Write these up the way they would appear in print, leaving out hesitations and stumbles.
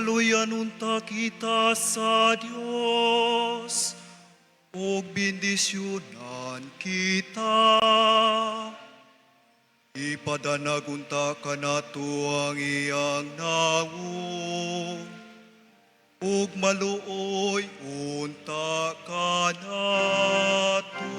Kaluyan unta kita sa Dios ug bendisyonan kita. Ipadanag unta kanato ang iyang nawong ug maluoy unta kanato.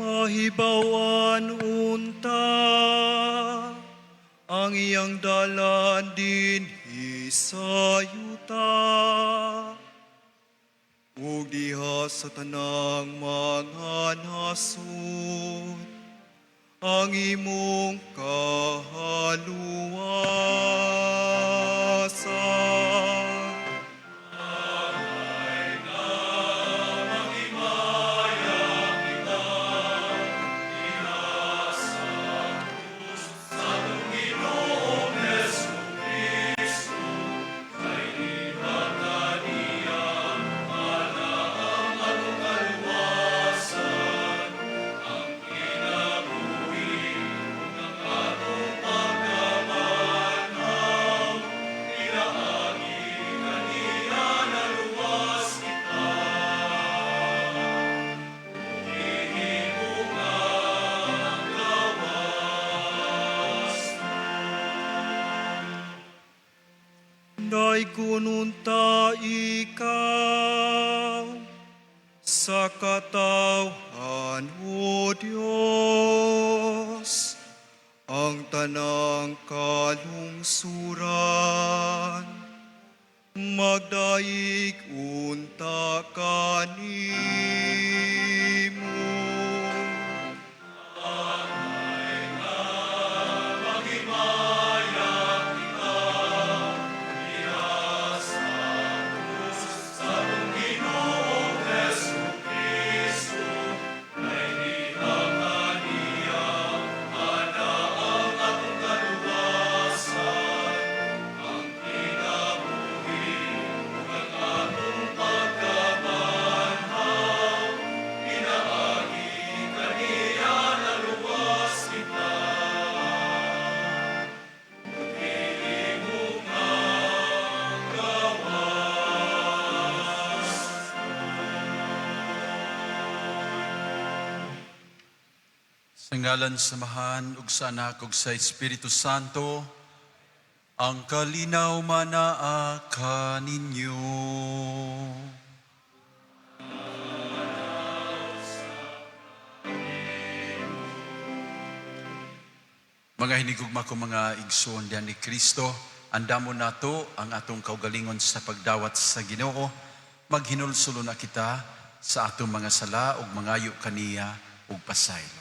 Mahibawan unta ang iyang dalan dinhi sa yuta ug diha sa tanang mga nasod ang imong kahaluwasan. Daygon unta ikaw sa katawhan, O Dios, ang tanang kalungsuran magdayeg unta kanimo. Sa ngalan sa Amahan, ug sa Anak, ug sa Espiritu Santo, ang kalinaw manaa kaninyo. Mga hinigugma ko, mga igsoon dihan ni Kristo, andamo nato ang atong kaugalingon sa pagdawat sa Ginoo. Maghinulsulo na kita sa atong mga sala ug mangayo kaniya ug pasaylo.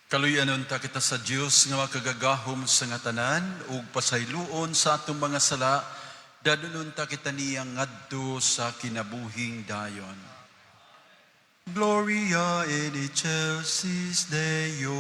Kaluy-an unta kita sa Dios nga makagagahom sa nga tanan ug pasayloon sa atong mga sala, dadon unta kita niya ngadto sa kinabuhing dayon. Gloria in excelsis Deo.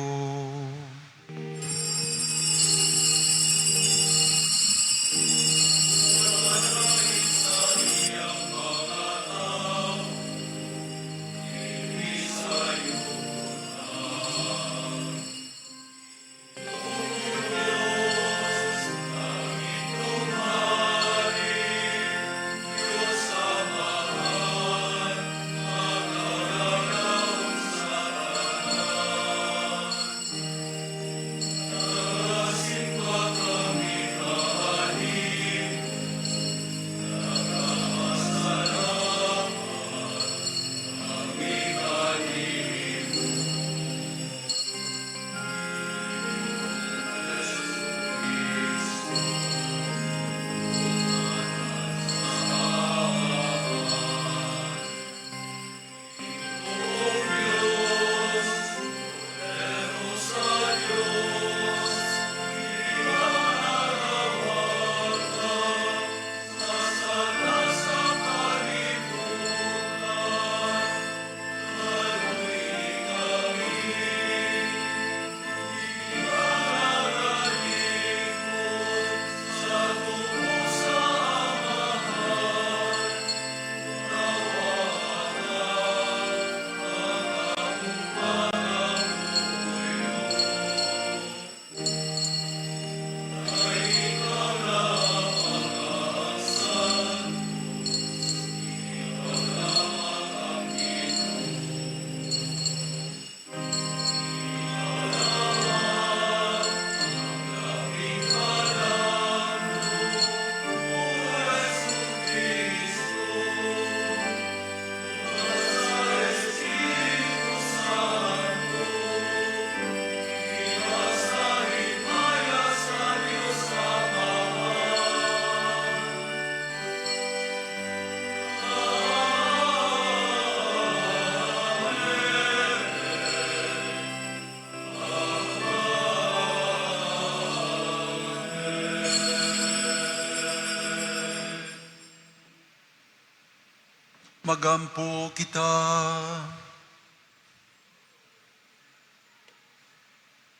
Magampo kita.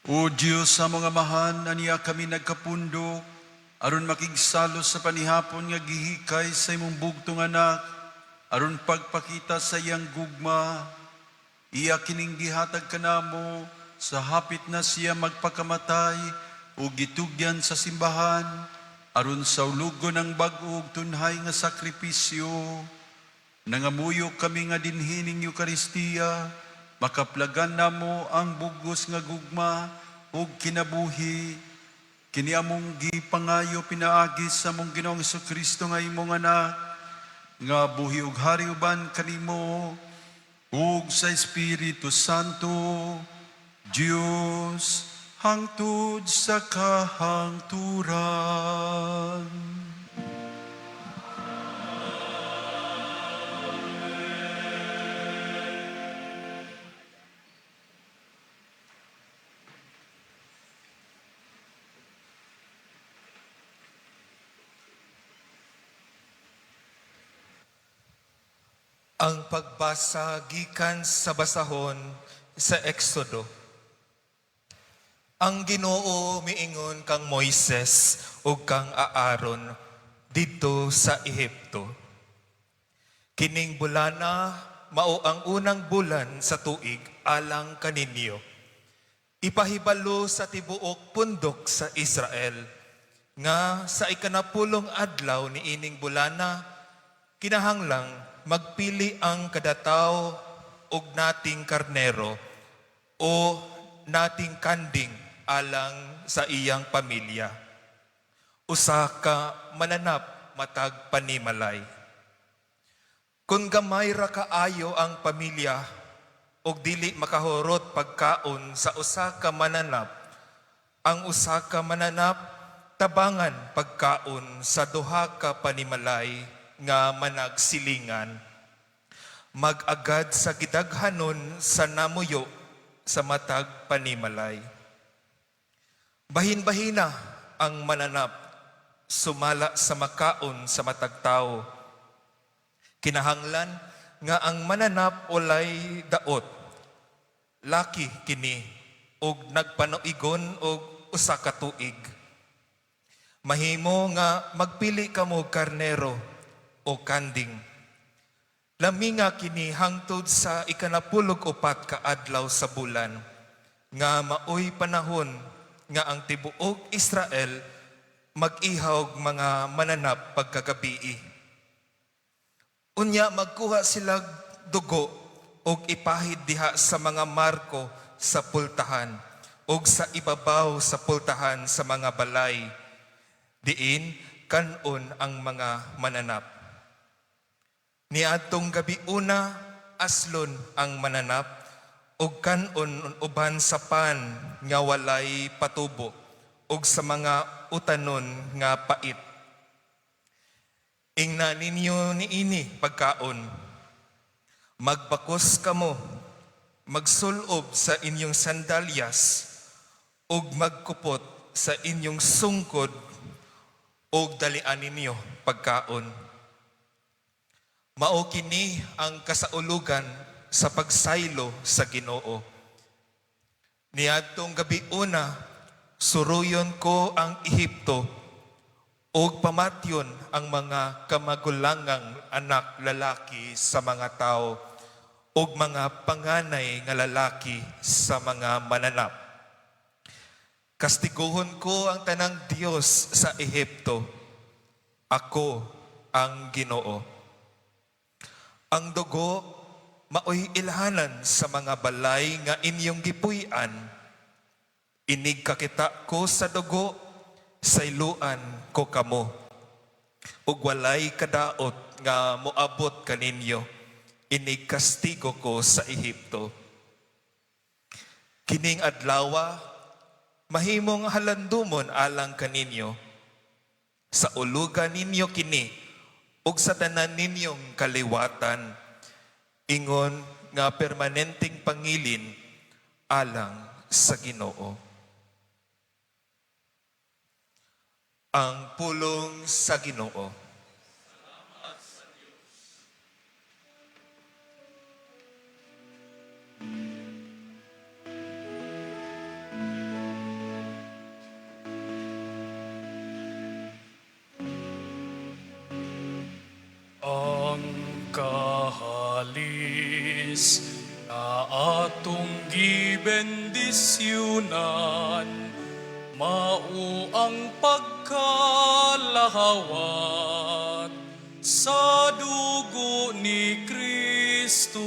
O Diyos sa mga mahan, aniya kami nagkapundok, aron makigsalo sa panihapon nga gihikay sa imong bugtong anak, aron pagpakita sa iyang gugma, iya kining gihatag kanamo sa hapit na siya magpakamatay o gitugyan sa simbahan, aron sa ulugon ang bag-o ug tunhay nga sakripisyo. Nangamuyo kami nga dinhi ning Eukaristiya, makaplagan namo ang bugos nga gugma ug kinabuhi. Kini among gipangayo pinaagi sa among Ginoong Kristo nga imong anak, nga buhi ug hari uban kanimo ug sa Espiritu Santo, Dios, hangtod sa kahangturan. Ang pagbasa gikan sa basahon sa Exodo. Ang Ginoo miingon kang Moises ug kang Aaron didto sa Ehipto. Kining bulana mao ang unang bulan sa tuig alang kaninyo. Ipahibalo sa tibuok pundok sa Israel nga sa ikanapulong adlaw niining bulana kinahanglang magpili ang kada tawo og nating karnero o nating kanding alang sa iyang pamilya. Usa ka mananap matag panimalay. Kung gamay ra kaayo ang pamilya og dili makahurot pagkaon sa usa ka mananap, ang usa ka mananap tabangan pagkaon sa duha ka panimalay nga managsilingan. Mag-agad sa gidaghanon sa namuyo sa matag panimalay. Bahin-bahina ang mananap sumala sa makaon sa matag tawo. Kinahanglan nga ang mananap walay daot. Laki kini og nagpanuigon og usa ka tuig. Mahimo nga magpili kamo og karnero o kanding. Laminga kini hangtod sa 14 ka adlaw sa bulan nga maoy panahon nga ang tibuok Israel mag-ihaw og mga mananap pagkagabii. Unya magkuha sila dugo og ipahid diha sa mga marko sa pultahan og sa ibabaw sa pultahan sa mga balay. Diin kan-on ang mga mananap. Niadtong gabi una aslon ang mananap ug kan-on uban sa pan nga walay patubo ug sa mga utanon nga pait. Ingna ninyo niini pagkaon. Magbakos kamo, magsulob sa inyong sandalyas ug magkupot sa inyong sungkod ug dalian ninyo pagkaon. Mao kini ang kasaulugan sa pagsaylo sa Ginoo. Niadtong gabi una, suruyon ko ang Ehipto ug pamatyon ang mga kamagulangang anak lalaki sa mga tao ug mga panganay nga lalaki sa mga mananap. Kastiguhon ko ang tanang Dios sa Ehipto. Ako ang Ginoo. Ang dugo maoy ilhanan sa mga balay nga inyong gipuy-an. Inig kakita ko sa dugo, sayluan ko kamo. Ug walay kadaot nga moabot kaninyo, inig kastigo ko sa Ehipto. Kining adlawa, mahimong halandumon alang kaninyo. Sauluga ninyo kini, ug sa tanan ninyong kaliwatan, ingon nga permanenteng pangilin alang sa Ginoo. Ang pulong sa Ginoo. Ang kahalis na atong gibendisyunan, mao ang pagkalahawat sa dugo ni Kristo.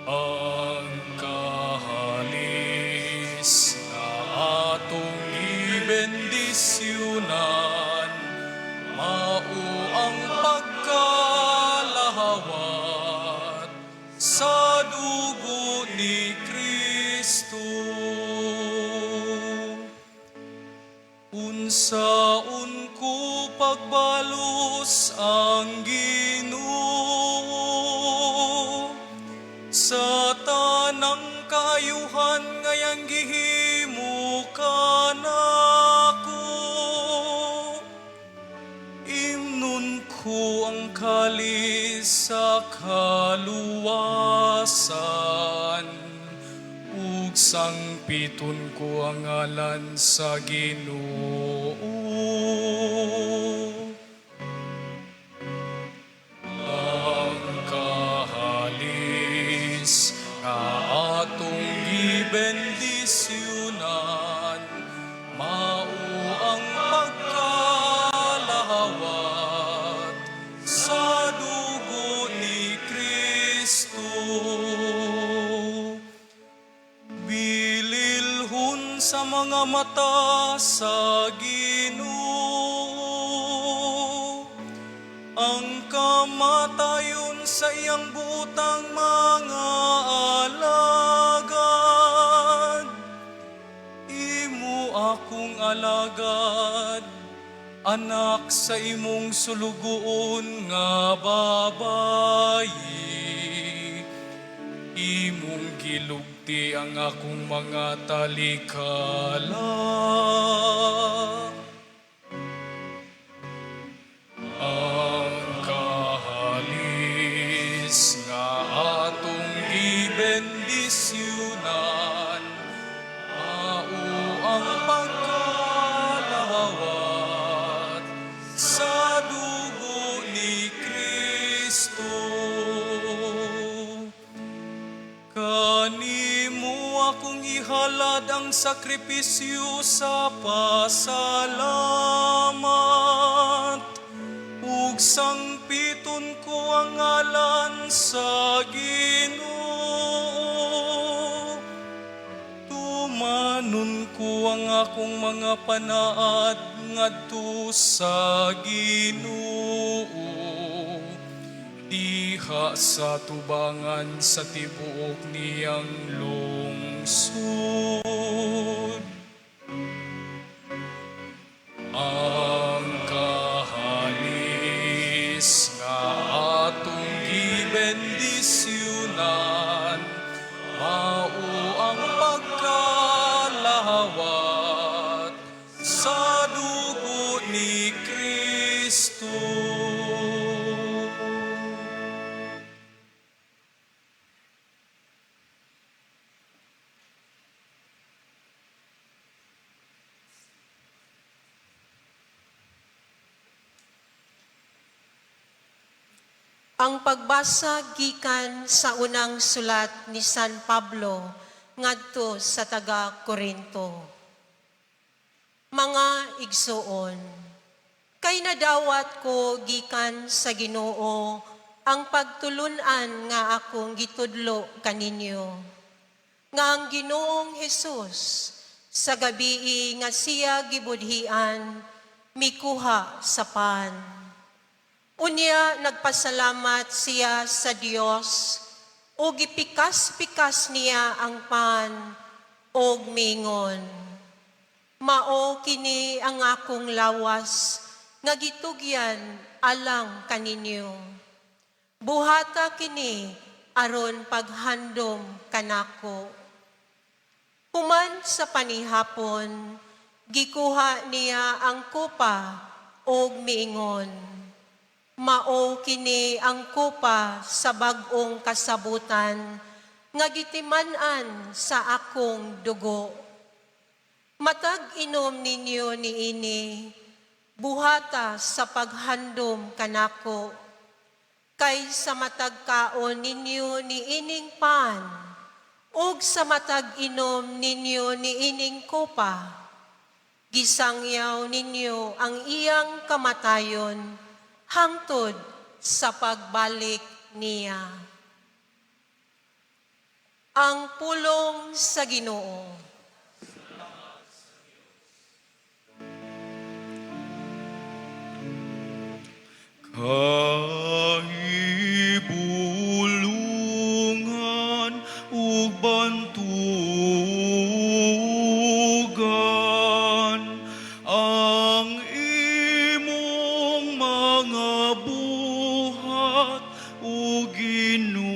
Ang kahalis na atong gibendisyunan, mao ang pagkalahawat sa dugo ni Kristo. Unsaon ko pagbalos ang Ginoo sa tanang kaayuhan nga iyang gihimo kanako. Imnon ko ang kalis sa kaluwasan, ug sangpiton ko ang ngalan sa Ginoo. Ang kahalis nga atong gibendisyunan, mao ang pagkalahawat sa dugo ni Kristo. Bililhon sa mga mata sa Ginoo ang kamatayon sa iyang butang mga alagad. Imo akong alagad, anak sa imong sulugoon nga babayi. Imong gilugti ang akong mga talikala. Ang kahalis nga atong gibendisyunan, mao ang pagkalawat sa dugo ni Kristo. Kanimo akong ihalad ang sakripisyo sa pasalamat, ug sangpiton ko ang ngalan sa Ginoo. Tumanon ko ang akong mga panaad ngadto sa Ginoo, diha sa tubangan sa tibuok niyang lungsod. Ang kahalis nga atong gibendisyunan, mao ang pagkalawat sa dugo ni Kristo. Ang pagbasa gikan sa unang sulat ni San Pablo ngadto sa taga Korinto. Mga igsuon, kay nadawat ko gikan sa Ginoo ang pagtulun-an nga akong gitudlo kaninyo, nga ang Ginoong Hesus sa gabii nga siya gibudhian, mikuha sa pan. Unya nagpasalamat siya sa Dios ug gipikas-pikas niya ang pan ug mingon, "Mao kini ang akong lawas nga gitugyan alang kaninyo. Buhata kini aron paghandom kanako." Human sa panihapon, gikuha niya ang kopa ug miingon, "Mao kini ang kopa sa bag-ong kasabutan nga gitiman-an sa akong dugo. Matag inom ninyo niini, buhata sa paghandom kanako. Kay sa matag kaon ninyo niining pan, ug sa matag inom ninyo niining kopa, gisangyaw ninyo ang iyang kamatayon hangtod sa pagbalik niya." Ang pulong sa Ginoo. Kahibulungan ug bantugan ang imong mga buhat, o Ginoo.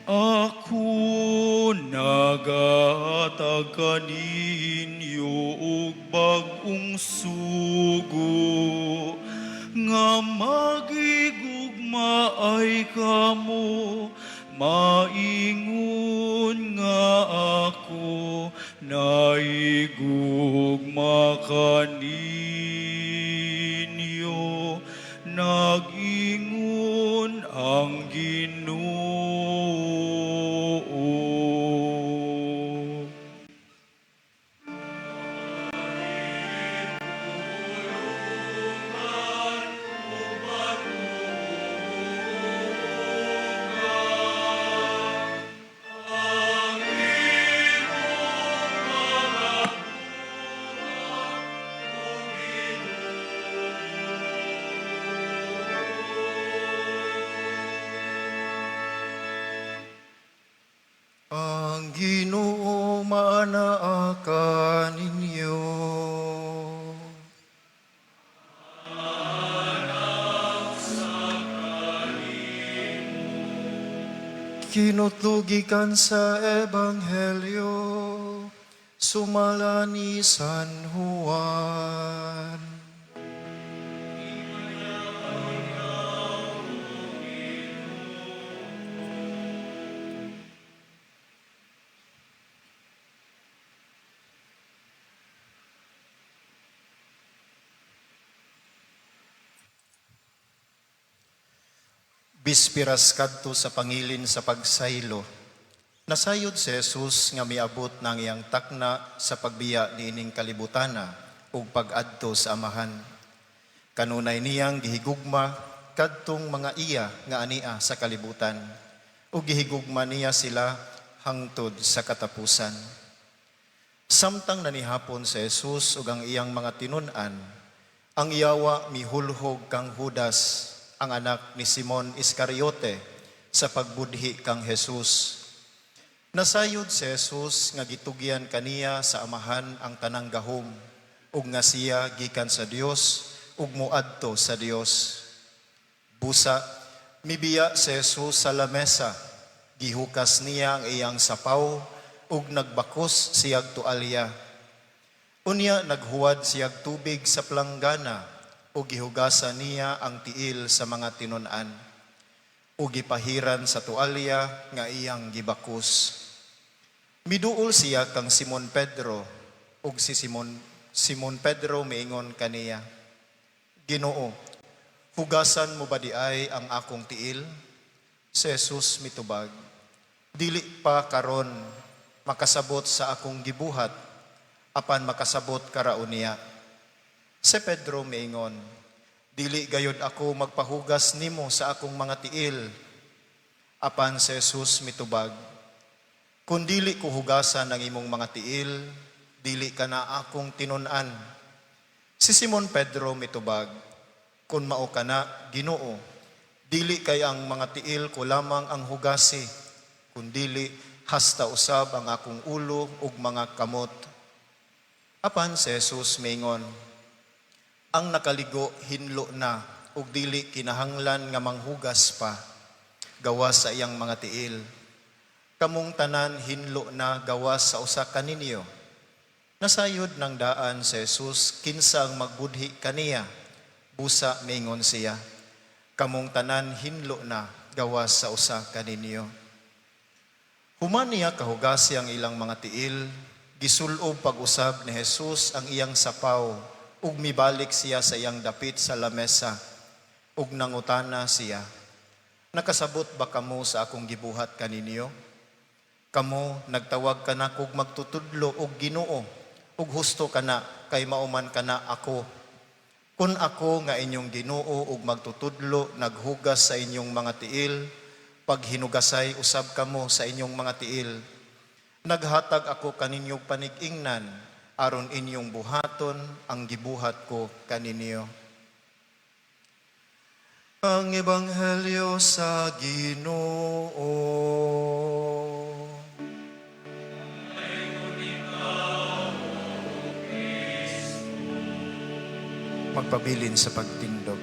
Ako nagahatag kaninyo og bag-ong sugo, nga magigugma ay kamo, maingon nga ako naigugma kaninyo. Nag-ingon ang Ginoo. Hinutlo gikan sa Ebanghelyo sumala ni San Juan. Bispiras kadto sa pangilin sa pagsaylo. Nasayod si Jesus nga miabot ng iyang takna sa pagbiya niining kalibutana ug pag-adto sa Amahan. Kanunay niyang gihigugma kadtong mga iya nga ania sa kalibutan ug gihigugma niya sila hangtod sa katapusan. Samtang nanihapon si Jesus ug ang iyang mga tinun-an, ang yawa mihulhog kang Judas, ang anak ni Simon Iscariote, sa pagbudhi kang Jesus. Nasayod si Jesus nga gitugyan kaniya sa Amahan ang tanang gahom, ug nga siya gikan sa Dios ug moadto sa Dios. Busa, mibiya si Jesus sa lamesa, gihukas niya ang iyang sapaw, ug nagbakos siyag tualya. Unya naghuwad siyag tubig sa planggana, ug gihugasan niya ang tiil sa mga tinun-an, ug gipahiran sa tualya nga iyang gibakos. Miduol siya kang Simon Pedro, ug si Simon Pedro miingon kaniya, "Ginoo, hugasan mo ba diay ang akong tiil?" Si Jesus mitubag, "Dili pa karon makasabot sa akong gibuhat, apan makasabot ka ra unya." Si Pedro miingon, "Dili gayod ako magpahugas nimo sa akong mga tiil." Apan si Jesus mitubag, "Kung dili ko hugasan ang imong mga tiil, dili ka na akong tinun-an." Si Simon Pedro mitubag, "Kung mao ka na, Ginoo, dili kay ang mga tiil ko lamang ang hugasi, kundili hasta usab ang akong ulo ug mga kamot." Apan si Jesus miingon, "Ang nakaligo hinlo na ug dili kinahanglan nga manghugas pa, gawas sa iyang mga tiil. Kamong tanan hinlo na gawas sa usa kaninyo." Nasayod nang daan si Jesus kinsa ang magbudhi kaniya. Busa miingon siya, "Kamong tanan hinlo na gawas sa usa kaninyo." Human niya kahugasi ang ilang mga tiil, gisulob pag-usab ni Jesus ang iyang sapaw, ug mibalik siya sa iyang dapit sa lamesa, ug nangutana siya, "Nakasabot ba kamo sa akong gibuhat kaninyo? Kamo nagtawag kanakog magtutudlo og Ginoo, ug husto kana kay mao man kana ako. Kun ako nga inyong Ginoo ug magtutudlo naghugas sa inyong mga tiil, paghinugasay usab kamo sa inyong mga tiil. Naghatag ako kaninyong panig-ingnan aron inyong buhaton ang gibuhat ko kaninyo." Ang Ebanghelyo sa Ginoo. Magpabilin sa pagtindog.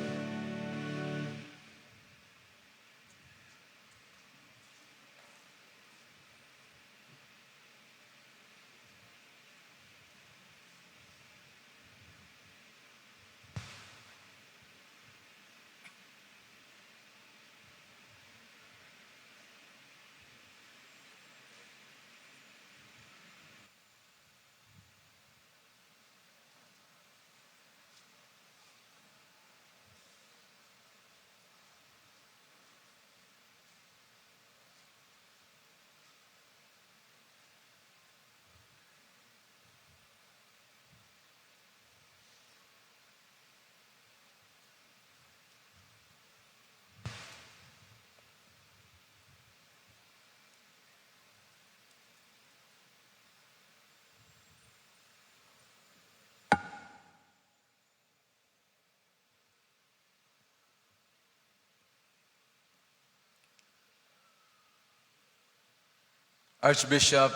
Archbishop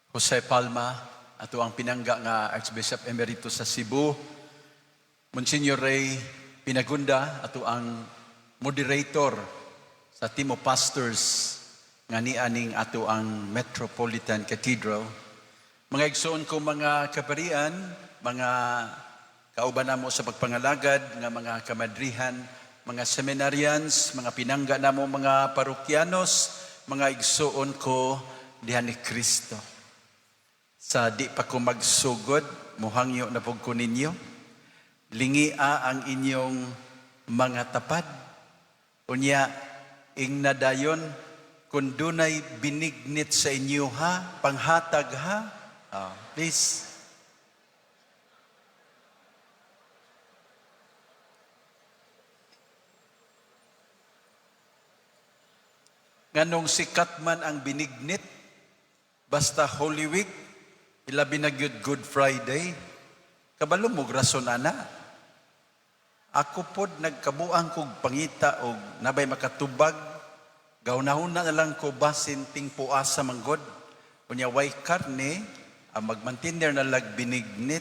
Jose Palma, ato ang pinangga nga Archbishop Emeritus sa Cebu, Monsignor Ray Pinagunda, ato ang moderator sa team of pastors. nga nianing ato ang Metropolitan Cathedral. Mga igsoon ko, mga kaparian, mga kauban namo sa pagpangalagad nga mga kamadrihan, mga seminarians, mga pinangga namo mga parokyanos, mga igsoon ko diha ni Kristo. Sa di pa ko magsugod, muhangyo na pud ko ninyo. Lingia ang inyong mga tapad. Unya, ingna dayon, kung dunay binignit sa inyo ha, panghatag ha, ah, please. Nganong sikat man ang binignit, basta Holy Week, ilabi na gyud Good Friday, kabalo mo rason ana. Ako pod nagkabuang kog pangita og nabay makatubag, gaunahuna na lang ko basin tingpuasa manggod. Unya way karne, ang magmantiner na lag binignit.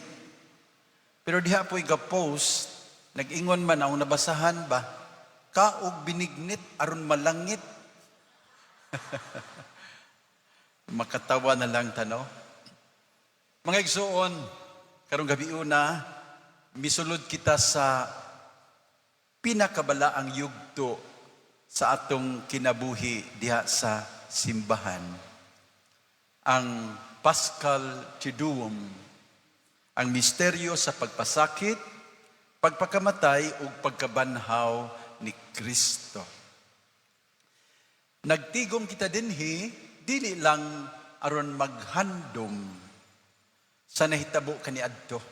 Pero diha po'y ga-post, nag-ingon man ang nabasahan ba, kaog binignit aron malangit. Makatawa na lang tano. Mga igsoon, karong gabi una, misulod kita sa pinakabalaang yugto sa atong kinabuhi diha sa simbahan. Ang Paschal Triduum, ang misteryo sa pagpasakit, pagpakamatay ug pagkabanhaw ni Kristo. Nagtigom kita dinhi dili lang aron maghandom sa nahitabo kaniadto,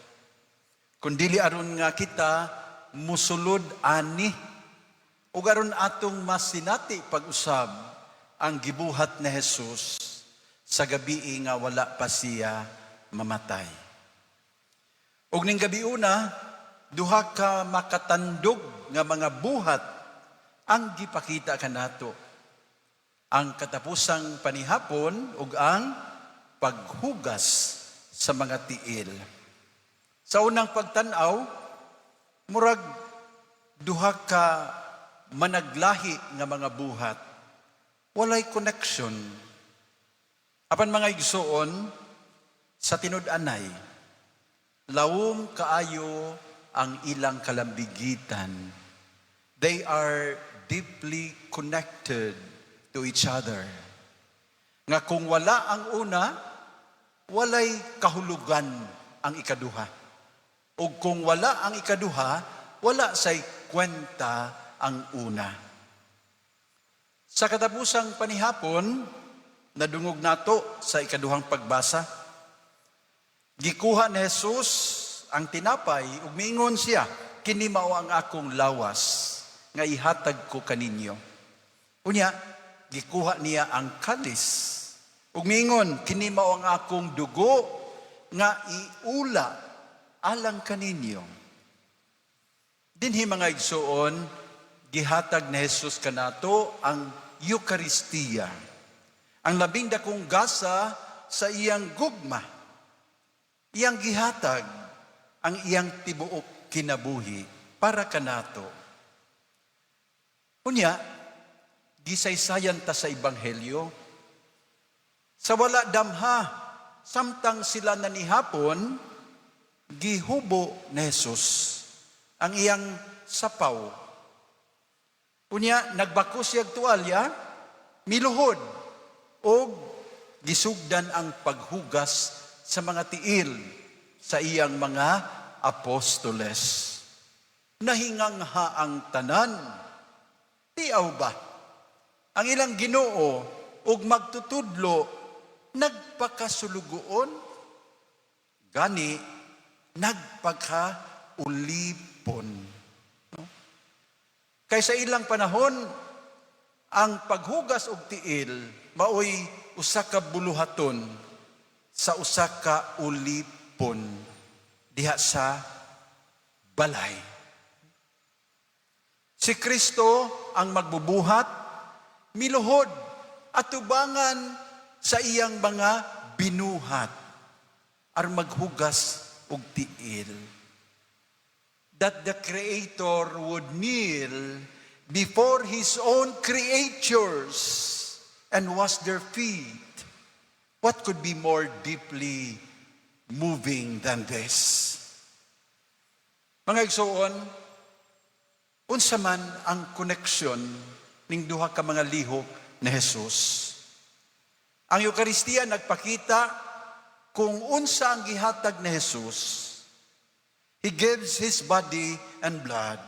kundili aron nga kita musulod ani ug aron atong masinati pag-usab ang gibuhat ni Jesus sa gabi nga wala pa siya mamatay. Ug ning gabi una, duha ka makatandog nga mga buhat ang gipakita kanato: ang katapusang panihapon ug ang paghugas sa mga tiil. Sa unang pagtan-aw, murag duha ka managlahi nga mga buhat. Walay connection. Apan mga igsoon, sa tinud-anay, lawom kaayo ang ilang kalambigitan. They are deeply connected to each other. Nga kung wala ang una, walay kahulugan ang ikaduha. O kung wala ang ikaduha, wala say kwenta ang una. Sa katapusang panihapon, nadungog nato sa ikaduhang pagbasa, gikuha ni Jesus ang tinapay ug miingon siya, "Kini mao ang akong lawas nga ihatag ko kaninyo." Unya, gikuha niya ang kalis ug miingon, "Kini mao ang akong dugo nga iula alang kaninyo." Dinhi mga igsoon, gihatag ni Jesus kanato ang Eukaristiya, ang labing dakong gasa sa iyang gugma. Iyang gihatag ang iyang tibuok kinabuhi para kanato. Unya, gisaysayan ta sa Ebanghelyo. Sa wala damha, samtang sila nanihapon, gihubo ni Jesus ang iyang sapaw. Unya, nagbako siya tuwalya, miluhod, og gisugdan ang paghugas sa mga tiil sa iyang mga apostoles. Nahingangha ang tanan. Tiaw ba? Ang ilang Ginoo ug magtutudlo nagpakasulugoon, gani nagpakaulipon. No? Kay sa ilang panahon, ang paghugas og tiil maoy usa ka buluhaton sa usa ka ulipon diha sa balay. Si Kristo ang magbubuhat, miluhod atubangan sa iyang mga binuhat aron maghugas og tiil. That the Creator would kneel before His own creatures and washed their feet. What could be more deeply moving than this? Mga igsuon, unsa man ang koneksyon ning duha ka mga lihok ni Jesus? Ang Eukaristiya nagpakita kung unsa ang gihatag ni Jesus. He gives His body and blood.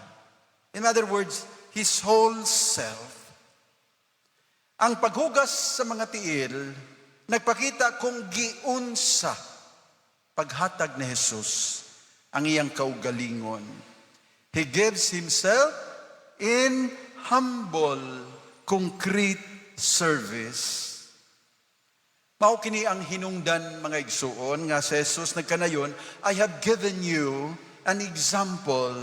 In other words, His whole self. Ang paghugas sa mga tiil nagpakita kung giunsa paghatag ni Jesus ang iyang kaugalingon. He gives Himself in humble, concrete service. Mao kini ang hinungdan, mga igsuon, nga si Jesus nagkanayon, "I have given you an example.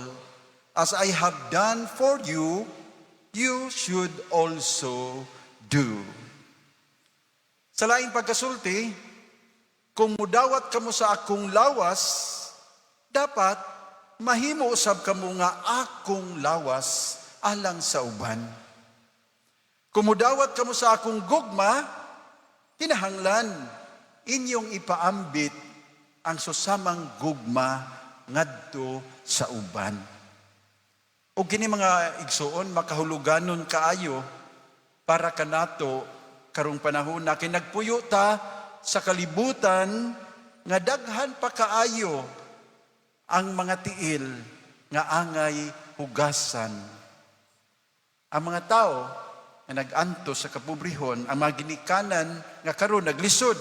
As I have done for you, you should also do." Sa laing pagkasulti, kung mudawat kamo sa akong lawas, dapat mahimo usab kamo nga akong lawas alang sa uban. Kung mudawat kamo sa akong gugma, kinahanglan inyong ipaambit ang susamang gugma ngadto sa uban. O kini, mga igsuon, makahuluganon kaayo para kanato karong panahon na kay nagpuyo ta sa kalibutan nga daghan pa kaayo ang mga tiil nga angay hugasan. Ang mga tao nga nag-antos sa kapobrehon, ang mga ginikanan nga karon naglisod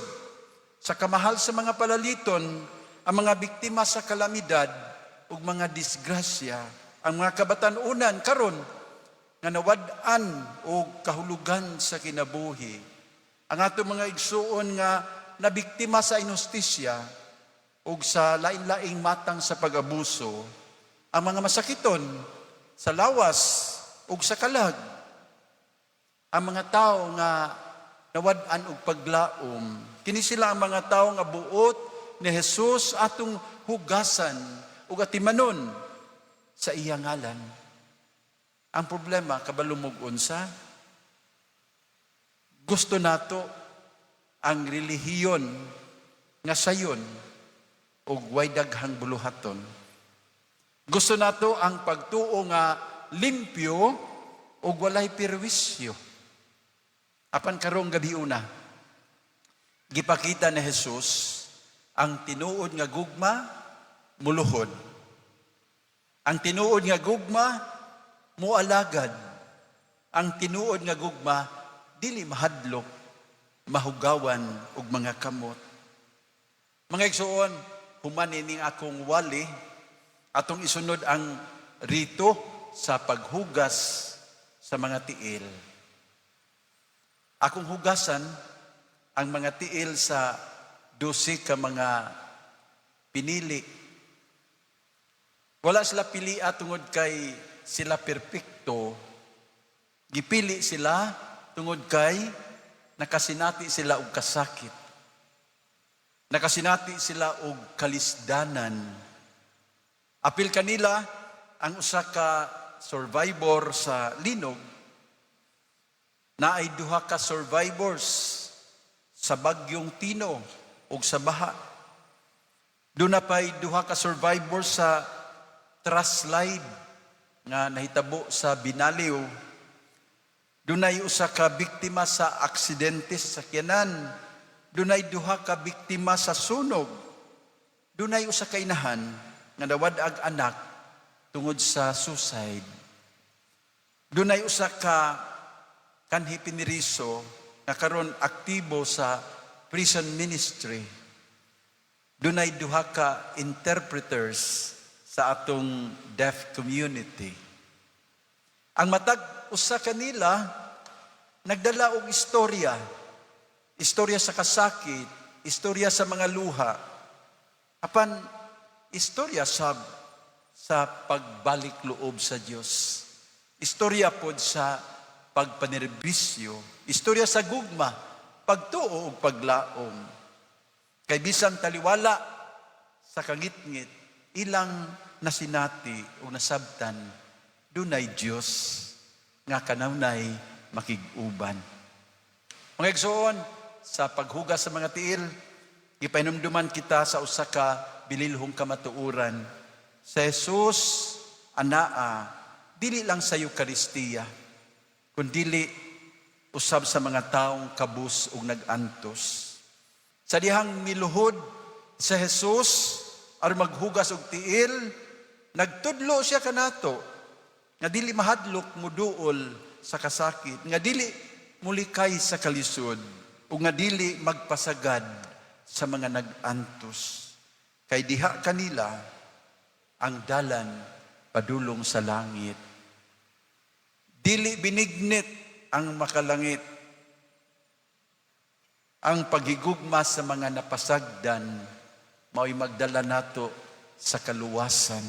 sa kamahal sa mga palaliton, ang mga biktima sa kalamidad ug mga disgrasya, ang mga kabatan-unan karon nga nawad-an og kahulugan sa kinabuhi. Ang ato mga igsuon nga nabiktima sa inhustisya ug sa lain-laing matang sa pag-abuso, ang mga masakiton sa lawas ug sa kalag, ang mga tao nga nawad-an og paglaom. Kini sila ang mga tao nga buot ni Jesus atong hugasan ug atimanon sa iya ngalan. Ang problema, kabalo mo'g unsa? Gusto nato ang relihiyon nga sayon ug way daghang buluhaton. Gusto nato ang pagtuo nga limpyo ug walay perwisyo. Apan karong gabi una, gipakita ni Jesus ang tinuod nga gugma muluhod. Ang tinuod nga gugma mualagad. Ang tinuod nga gugma dili mahadlok mahugawan og mga kamot. Mga igsuon, human ining akong wali, atong isunod ang rito sa paghugas sa mga tiil. Akong hugasan ang mga tiil sa 12 ka mga pinili. Wala sila pilia tungod kay sila perpekto. Gipili sila tungod kay nakasinati sila og kasakit. Nakasinati sila og kalisdanan. Apil kanila ang usa ka survivor sa linog, naay duha ka survivors sa bagyong Tino ug sa baha. Duna pay duha ka survivors sa trash slide nga nahitabo sa Binaliw. Dunay usa ka biktima sa aksidente sa sakyanan. Dunay duha ka biktima sa sunog. Dunay usa ka inahan nga nawad-ag anak tungod sa suicide. Dunay usa ka kanhi piniriso nga karon aktibo sa prison ministry. Dunay duha ka interpreters sa atong deaf community. Ang matag usa kanila nagdala og istorya. Istorya sa kasakit, istorya sa mga luha. Apan istorya sa pagbalik loob sa Dios. Istorya pod sa pagpanerbisyo, istorya sa gugma, pagtuo ug paglaom. Kay bisan taliwala sa kangitngit, ilang nasinati o nasabtan, dunay Dios nga kanunay makig-uban. Mga igsoon, sa paghugas sa mga tiil, gipahinumduman kita sa usa ka bililhong kamatuoran. Sa Jesus, anaa, dili lang sa Eukaristiya, kundili usab sa mga taong kabus ug nag-antos. Sa dihang miluhod sa Jesus aron maghugas og tiil, nagtudlo siya kanato nga dili mahadlok muduol sa kasakit, nga dili mulikay sa kalisod, ug nga dili magpasagad sa mga nag-antos. Kay diha kanila ang dalan padulong sa langit. Dili binignit ang makalangit. Ang paghigugma sa mga napasagdan mao'y magdala nato sa kaluwasan.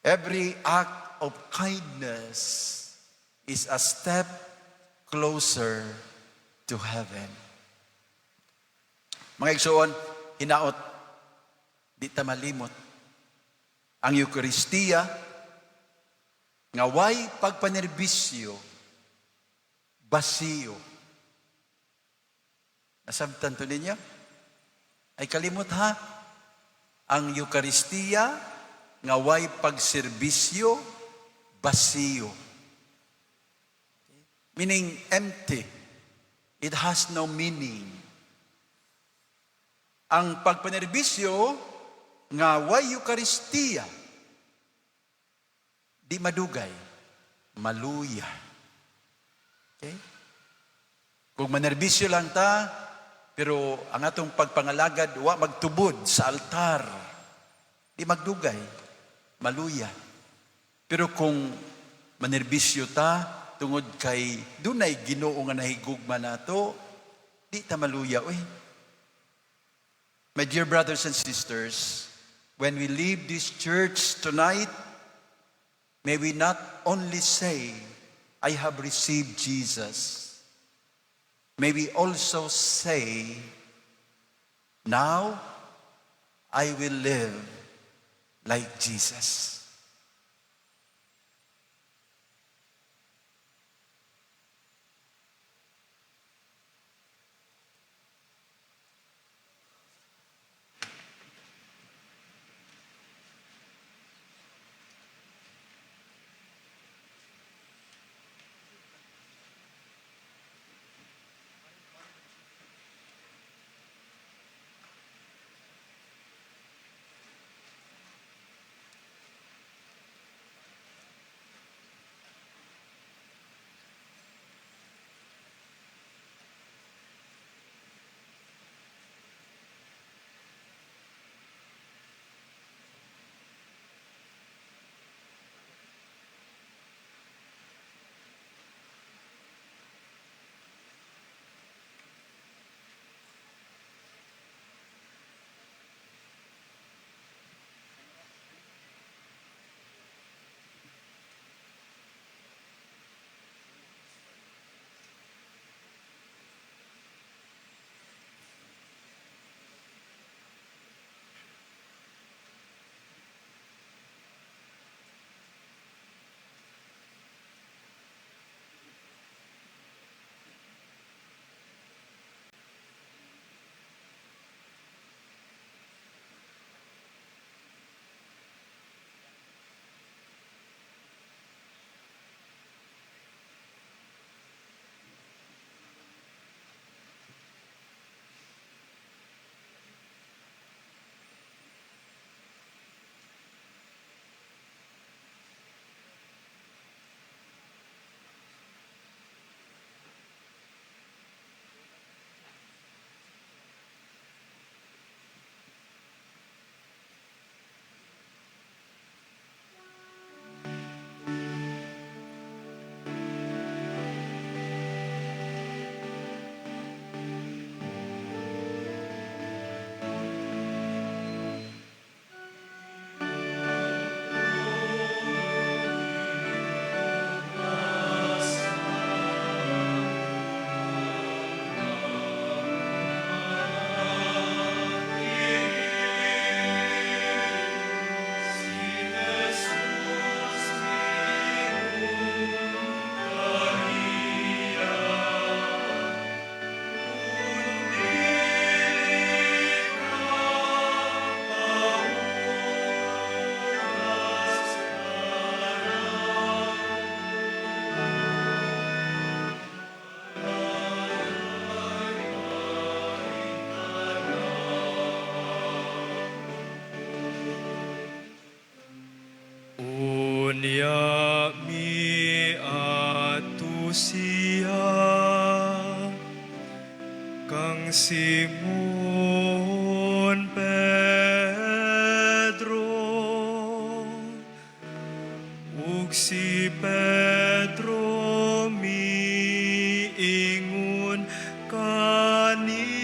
Every act of kindness is a step closer to heaven. Mga igsoon, hinaot, di ta malimot. Ang Eukaristiya, nga way pagpanerbisyo, basiyo. Nasabtan to ninyo? Ay kalimot ha. Ang Eukaristiya, nga way pagserbisyo, basiyo. Meaning empty. It has no meaning. Ang pagpanerbisyo nga way Eukaristiya, di madugay, maluya. Okay? Kung manerbisyo lang ta, pero ang atong pagpangalagad wa magtubod sa altar, di magdugay, maluya. Pero kung manerbisyo ta, tungod kay dunay Ginoo nga nahigugma nato, di ta maluya uy. My dear brothers and sisters, when we leave this church tonight, may we not only say, "I have received Jesus." May we also say, "Now I will live like Jesus." Ug si Pedro miingon kaniya: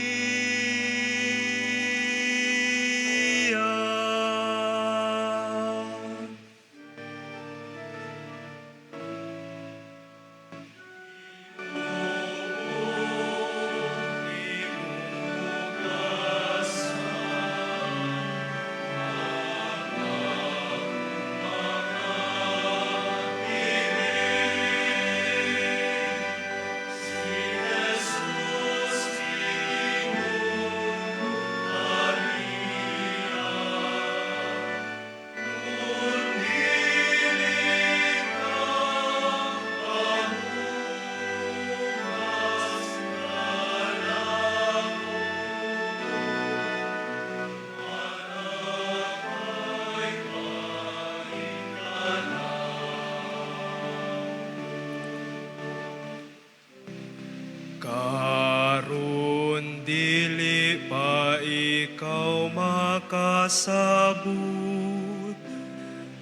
Karon dili pa ikaw makasabot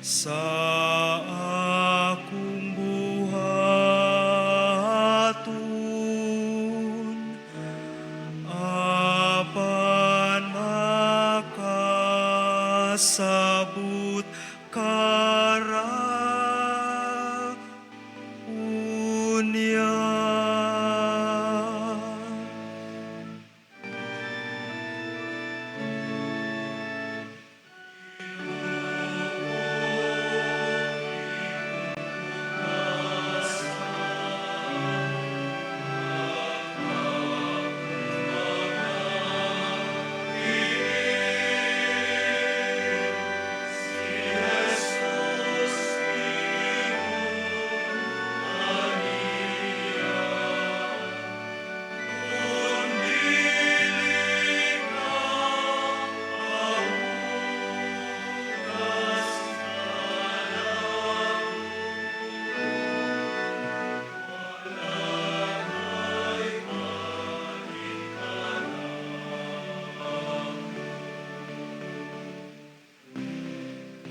sa akong buhaton, apan makasabot ka ra unya.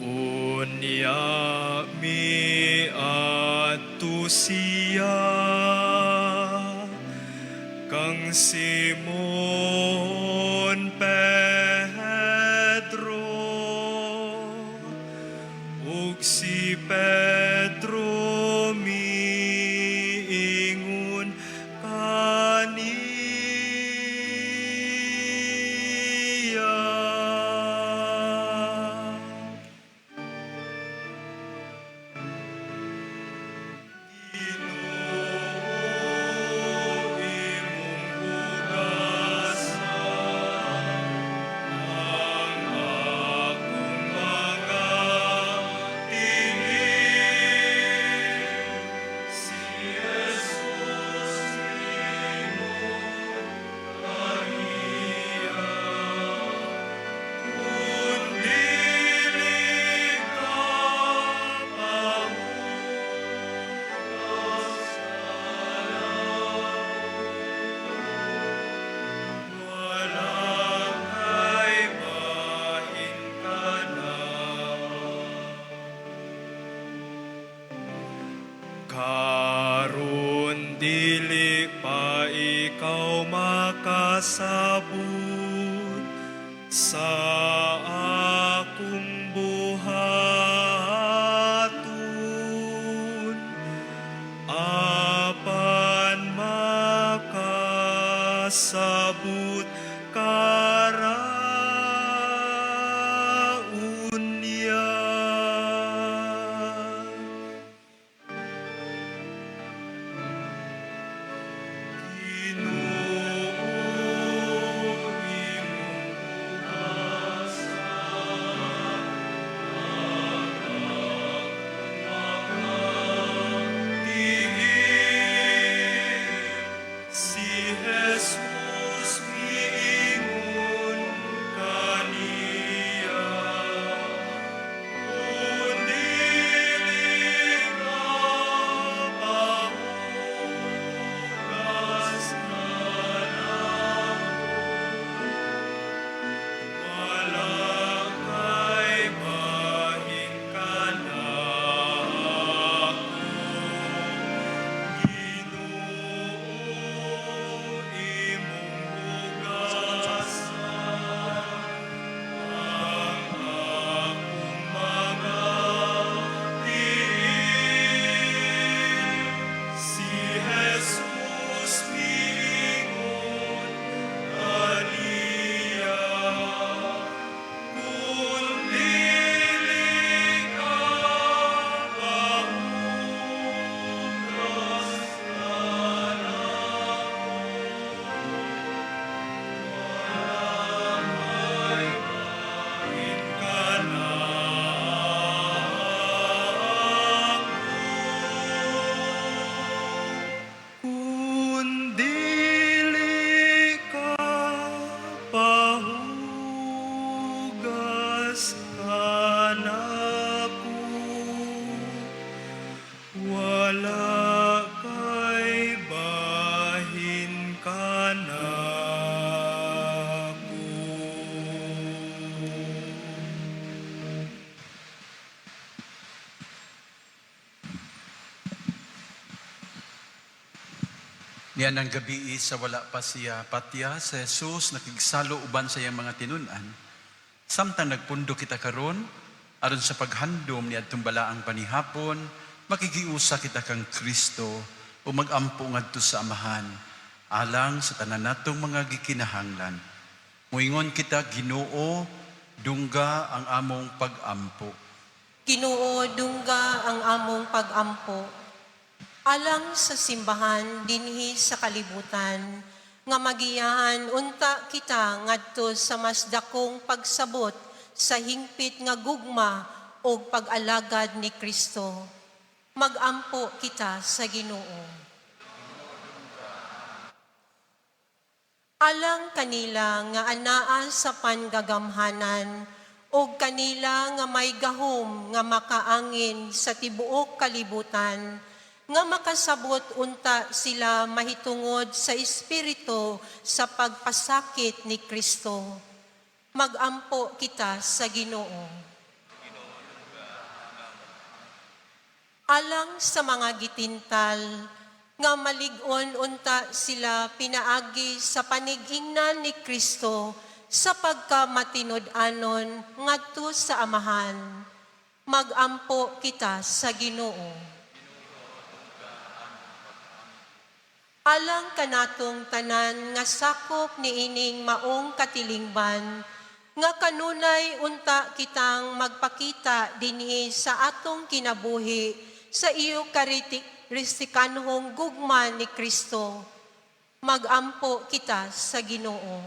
Unya miadto siya kang Simon Pedro, ug si Pedro miingon kaniya: Ginoo, imong hugasan ang akong mga tiil. Si Jesus miingon kaniya: Kun dili ka pahugas wala kay bahin kanako. Karon dili pa ikaw makasabot sa akong buhaton, apan makasabot ka ra unya. Ginoo, imong Niyan ang gabi sa wala pa siya patya, si Jesus nakigsalo uban sa iyang mga tinun-an. Samtang nagpundo kita karon, aron sa paghandom ni adtong balaang panihapon, makigiusa kita kang Kristo o magampo ngadto sa Amahan alang sa tanan natong mga gikinahanglan. Muingon kita, Ginoo, dungga ang among pagampo. Ginoo, dungga ang among pagampo. Alang sa simbahan dinhi sa kalibutan, nga magiyahan unta kita ngadto sa mas dakong pagsabot sa hingpit nga gugma o pag-alagad ni Kristo. Magampo kita sa Ginoo. Alang kanila nga anaa sa panggagamhanan o kanila nga may gahom nga makaangin sa tibuok kalibutan, nga makasabot unta sila mahitungod sa Espiritu sa pagpasakit ni Kristo. Magampo kita sa Ginoo. Alang sa mga gitintal, nga malig-on unta sila pinaagi sa panigingnan ni Kristo sa pagkamatinud-anon ngadto sa Amahan. Magampo kita sa Ginoo. Alang kanatong tanan nga sakop niining maong katilingban, nga kanunay unta kitang magpakita dinhi sa atong kinabuhi sa iyo karitikanhong gugma ni Kristo. Magampo kita sa Ginoo.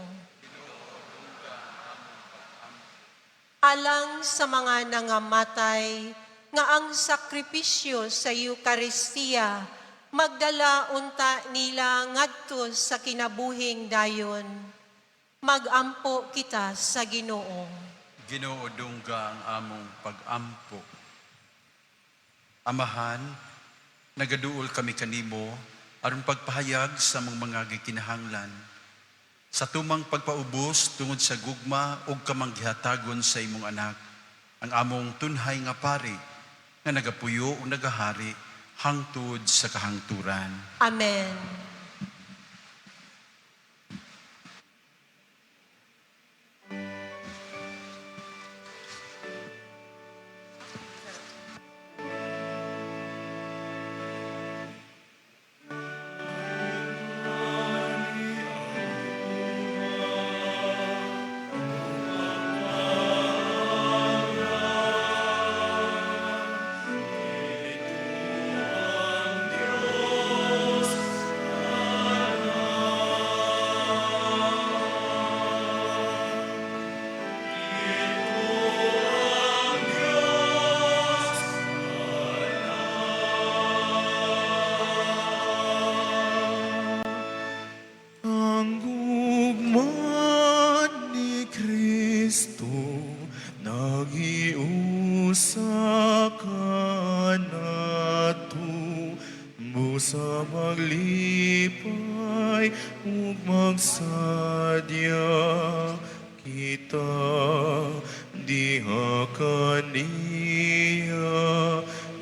Alang sa mga nangamatay, nga ang sakripisyo sa Eukaristiya magdala unta nila ngadto sa kinabuhing dayon. Magampo kita sa Ginoo. Ginoo, dungga ang among pagampo. Amahan, nagaduol kami kanimo aron pagpahayag sa among mga gikinahanglan. Sa tumang pagpaubos tungod sa gugma ug kamanggihatagon sa imong anak, ang among tunhay nga pari nga nagapuyo ug nagahari hangtod sa kahangturan. Amen. Ang gugma ni Kristo nagiusa kanato, busa maglipay ug magsadya kita diha kaniya,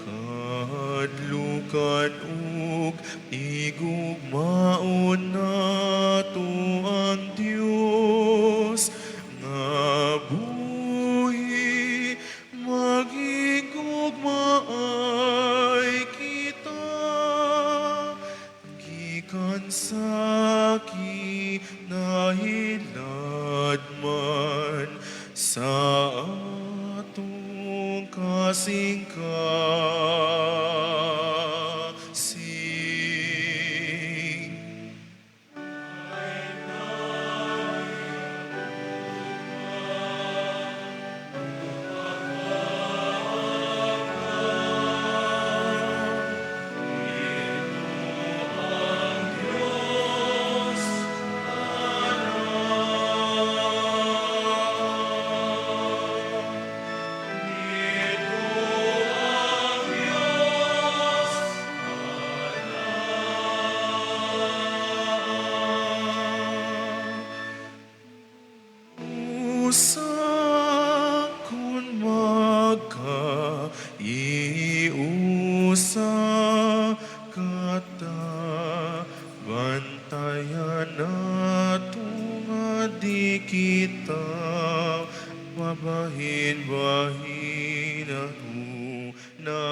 kahadlukan ug igugmaon nato ang Dios nga buhi, magigugmaay kita gikan sa kinahiladman sa atong kasing-kasing. Ibahin na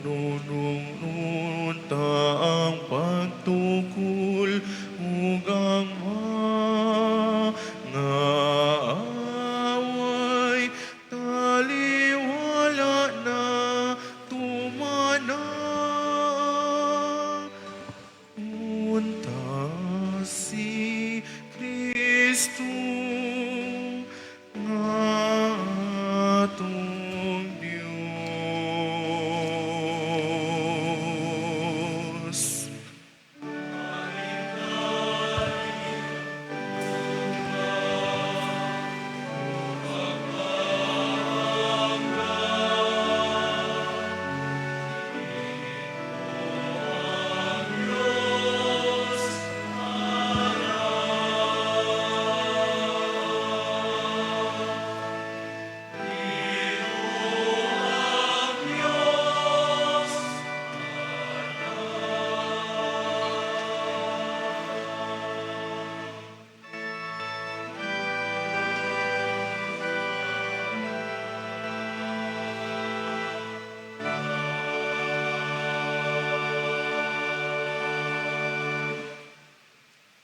mununong ta ang pagtukol ug ang mga away taliwala na tumana. Unta si Kristo nga atong Diyos.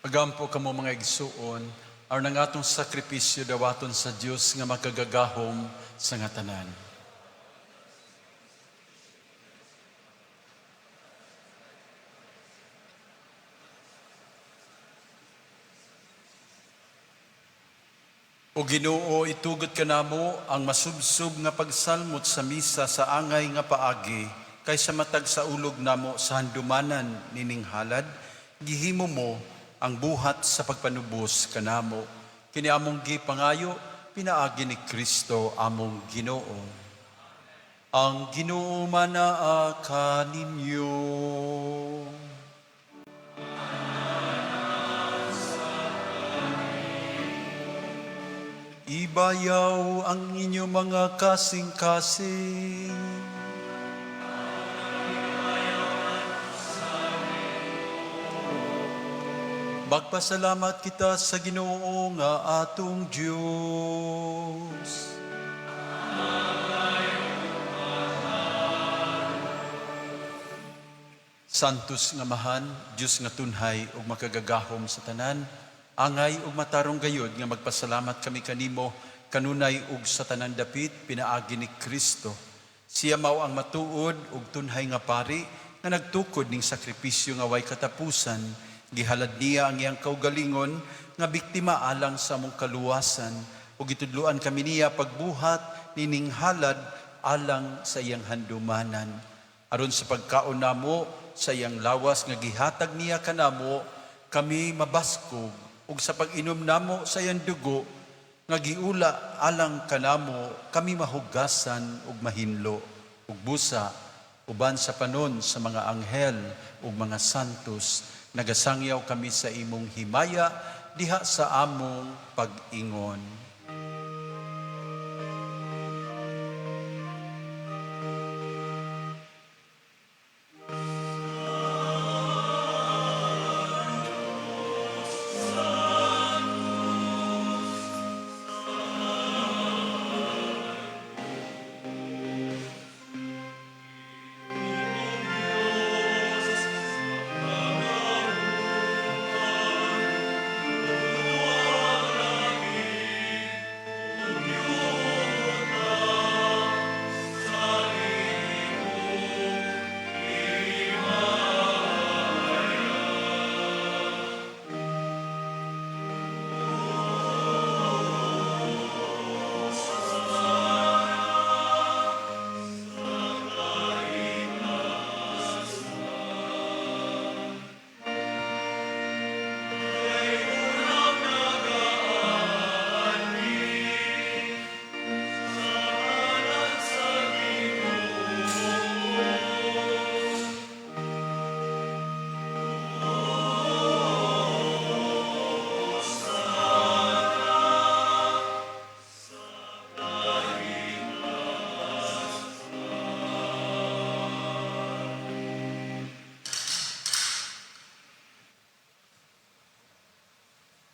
Pagampo kamo, mga igsuon, aron ang atong sakripisyo dawaton sa Dios nga makagagahom sa nga tanan. O Ginoo, itugot kanamo ang masubsob nga pagsalmot sa misa sa angay nga paagi, kay sa matag saulog namo sa handumanan nining halad, gihimo mo ang buhat sa pagpanubos kanamo. Kini among gipangayo pinaagi ni Kristo among Ginoo. Ang Ginoo manaa kaninyo. Ibayaw ang inyong mga kasing-kasing. Magpasalamat kita sa Ginoo nga atong Dios. Santos nga Amahan, Dios nga tunhay ug makagagahom sa tanan, angay ug matarong gayod nga magpasalamat kami kanimo kanunay ug sa tanan dapit pinaagi ni Kristo. Siya mao ang matuod ug tunhay nga pari nga nagtukod ning sakripisyo nga way katapusan. Gihalad niya ang iyang kaugalingon nga biktima alang sa among kaluwasan ug gitudloan kami niya pagbuhat nining halad alang sa iyang handumanan. Aron sa pagkaon namo sa iyang lawas nga gihatag niya kanamo, kami mabaskog, ug sa pag-inom namo sa iyang dugo nga giula alang kanamo, kami mahugasan ug mahinlo ug busa uban sa panon sa mga anghel ug mga santos, nagasangyaw kami sa imong himaya diha sa among pag-ingon.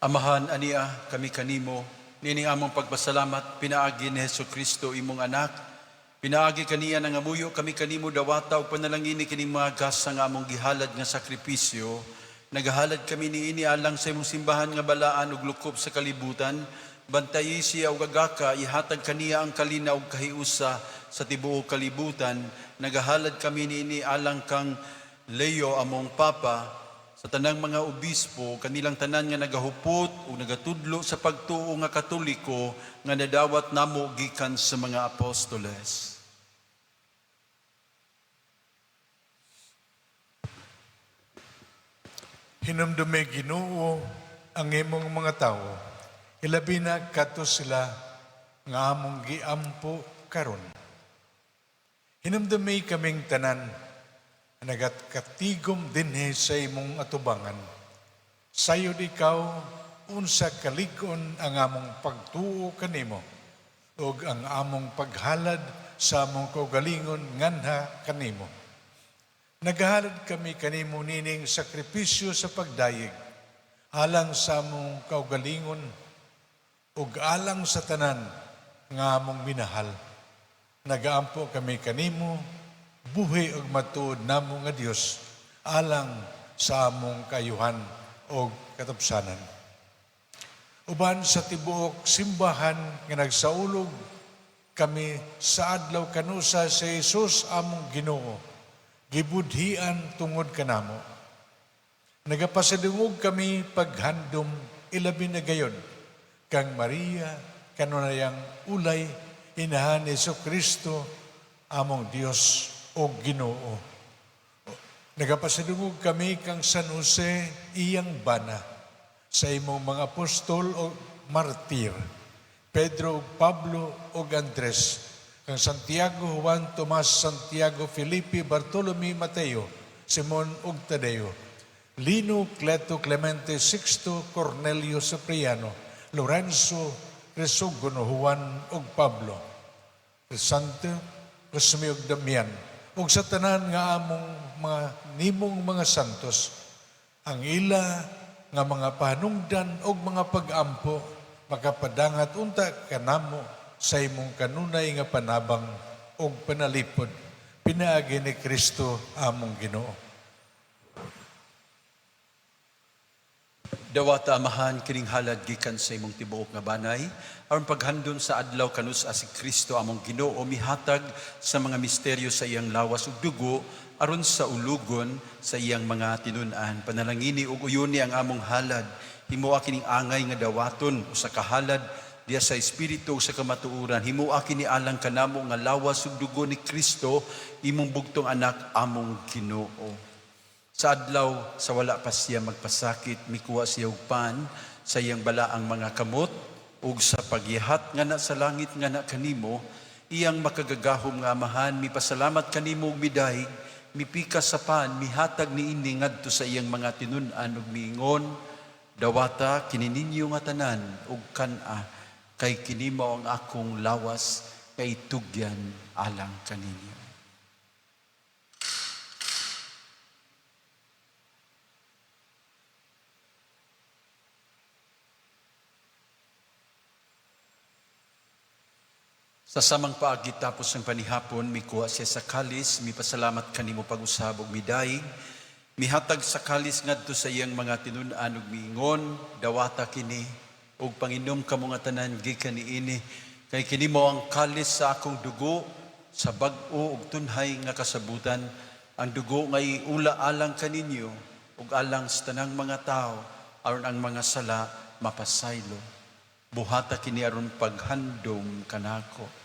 Amahan ania kami kanimo nining among pagpasalamat pinaagi ni Hesus Kristo imong anak. Pinaagi kaniya nangamuyo kami kanimo, dawata ug panalangini kining mga gasa nga among gihalad nga sakripisyo. Nagahalad kami niini alang sa imong simbahan nga balaan ug lukop sa kalibutan. Bantayi siya ug agaka, ihatag kaniya ang kalinaw ug kahiusa sa tibuok kalibutan. Nagahalad kami niini alang kang Leo among Papa, sa tanang mga obispo, kanilang tanan nga nagahupot o nagatudlo sa pagtuo nga Katoliko nga nadawat namo gikan sa mga apostoles. Hinumdumi, Ginoo, ang imong mga tawo. Ilabi na kato sila nga among giampo karon. Hinumdumi kaming tanan nagatkatiguom dinhi sa imong atubangan. Sayod ikaw unsa kalig-on ang among pagtuo kanimo ug ang among paghalad sa among kaugalingon nganha kanimo. Nagahalad kami kanimo nining sakripisyo sa pagdayeg alang sa among kaugalingon ug alang sa tanan nga among minahal. Nagaampo kami kanimo, buhi ug matuod namo nga Dios, alang sa among kaayuhan ug katapsanan. Uban sa tibuok simbahan nga nagsaulog kami sa adlaw kanusa sa Jesus among Ginoo, gibudhian tungod kanamo. Nagapasadungog kami paghandom ilabi na gayon kang Maria kanunayang ulay, inahan ni Hesus Kristo among Dios o Ginoo. Nagapasadungog kami kang San Jose iyang bana, sa imong mga apostol o martir, Pedro ug Pablo ug Andres, kang Santiago, Juan, Tomas, Santiago, Felipe, Bartolome, Mateo, Simon ug Tadeo, Lino, Cleto, Clemente, Sixto, Cornelio, Cipriano, Lorenzo, Crisogono, Juan ug Pablo, Crisanto, Cosme ug Damian, ug sa tanan nga among mga nimong mga santos, ang ila nga mga panungdan ug mga pag-ampo makapadangat unta kanamo sa imong kanunay nga panabang ug panalipod pinaagi ni Kristo among Ginoo. Dawata, Amahan, kining halad gikan sa imong tibuok nga banay aron paghandom sa adlaw kanus-a si Kristo among Ginoo mihatag sa mga misteryo sa iyang lawas ug dugo aron sa ulugon sa iyang mga tinun-an. Panalangini ug uyuni ang among halad. Himoa kining angay nga dawaton usa ka halad diya sa espiritu ug sa kamatuoran. Himoa kini alang kanamo nga lawas ug dugo ni Kristo imong bugtong anak among Ginoo. Sa adlaw sa wala pa siya magpasakit, mikuha siya og pan sa iyang balaang mga kamot ug sa pagyahat nga na sa langit nga na kanimo, iyang makagagahom nga Amahan, mipasalamat kanimo ug midayeg, mipikas sa pan, mihatag niini ngadto sa iyang mga tinun-an ug miingon, "Dawata kini ninyo nga tanan ug kan-a, kay kini mao ang akong lawas nga itugyan alang kaninyo." Sa samang paagi tapos ng panihapon, mikuha siya sa kalis, mipasalamat kanimo pag-usab ug midayeg, mihatag sa kalis ngadto sa iyang mga tinun-an ug miingon, "Dawata kini ug panginom kamo nga tanan gikan niini, kay kini mao ang kalis sa akong dugo sa bag-o ug tunhay nga kasabutan, ang dugo nga iula alang kaninyo ug alang sa tanang mga tawo aron ang mga sala mapasaylo. Buhata kini aron paghandom kanako."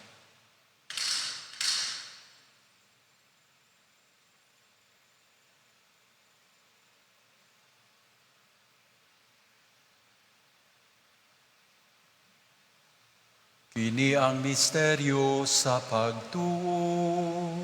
Kini ang misteryo sa pagtuo.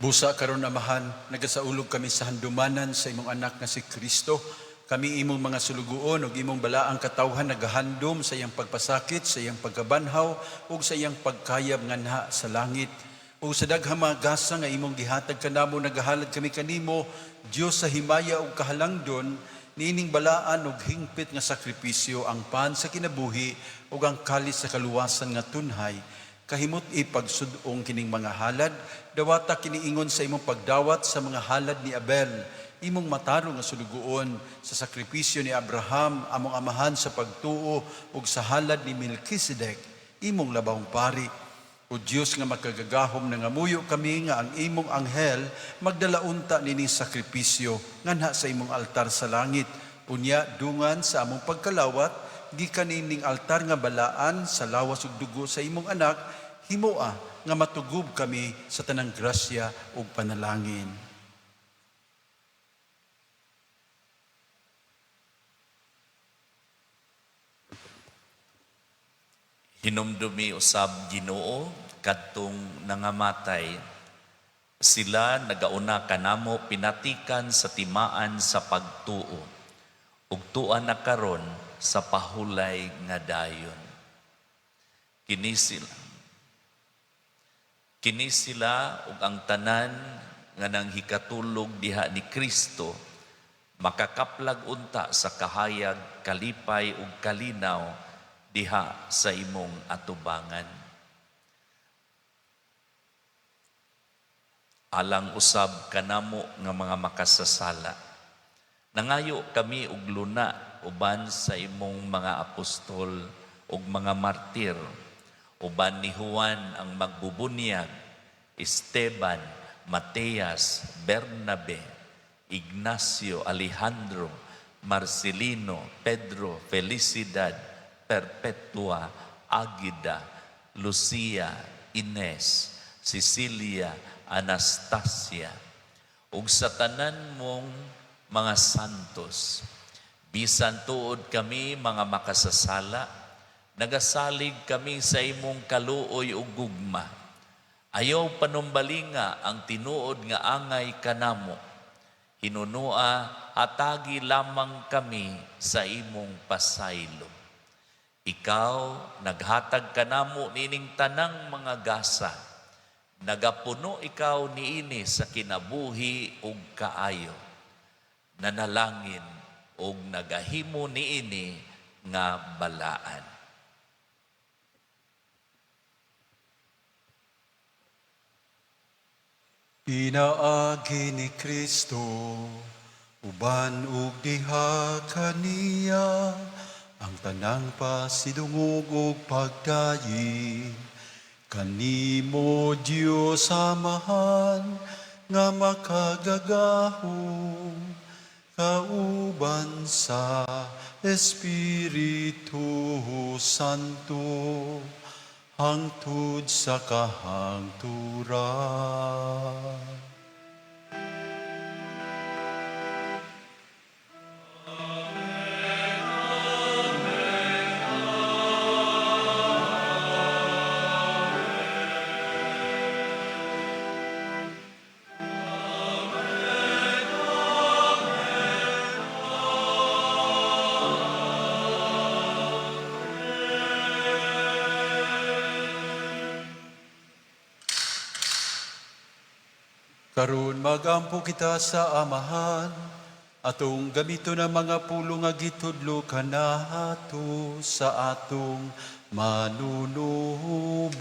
Busa karon, Amahan, nagasaulog kami sa handumanan sa imong anak nga si Kristo. Kami imong mga sulugoon ug imong balaang katawhan nagahandom sa iyang pagpasakit, sa iyang pagkabanhaw ug sa iyang pagkayab nganha sa langit. Ug sa daghang mga gasa nga imong gihatag kanamo, nagahalad kami kanimo, Dios sa himaya ug kahalangdon, niining balaan ug hingpit nga sakripisyo, ang pan sa kinabuhi ug ang kalis sa kaluwasan nga tunhay. Kahimot ipagsud-ong kining mga halad, dawata kiniingon sa imong pagdawat sa mga halad ni Abel, imong matarong nga sulugoon, sa sakripisyo ni Abraham, among amahan sa pagtuo, ug sa halad ni Melchizedek, imong labawng pari. O Dios nga makagagahom, nangamuyo kami nga ang imong anghel magdala unta nining sakripisyo nganha sa imong altar sa langit. Unya dungan sa among pagkalawat gikan nining altar nga balaan sa lawas ug dugo sa imong anak, himoa nga matugob kami sa tanang grasya ug panalangin. Hinumdumi usab, Ginoo, kadtong nangamatay. Sila nagauna kanamo pinatikan sa timaan sa pagtuo. Ug tua na karon sa pahulay nga dayon. Kini sila ug ang tanan nga nanghikatulog diha ni Kristo makakaplag unta sa kahayag, kalipay ug kalinaw diha sa imong atubangan. Alang usab kanamo nga mga makasasala, nangayo kami og luna uban sa imong mga apostol ug mga martir, uban ni Juan ang magbubunyag, Esteban, Mateas, Bernabe, Ignacio, Alejandro, Marcelino, Pedro, Felicidad, Perpetua, Agida, Lucia, Ines, Cecilia, Anastasia, ug sa tanan mong mga santos. Bisan tuod kami mga makasasala, nagasalig kami sa imong kaluoy ug gugma. Ayaw panumbalinga ang tinuod nga angay kanamo. Hinunua, hatagi lamang kami sa imong pasaylo. Ikaw naghatag kanamo nining tanang mga gasa. Nagapuno ikaw niini sa kinabuhi ug kaayo. Nanalangin ug nagahimo niini nga balaan. Pinaagi ni Kristo, uban ug diha kaniya, ang tanang pasidungog ug pagdayi kanimo, Dios Amahan nga makagagahom, kauban sa Espiritu Santo, hangtod sa kahangturan. Karon magampo kita sa Amahan, atong gamiton ang mga pulong nga gitudlo kanato sa atong Manunubos.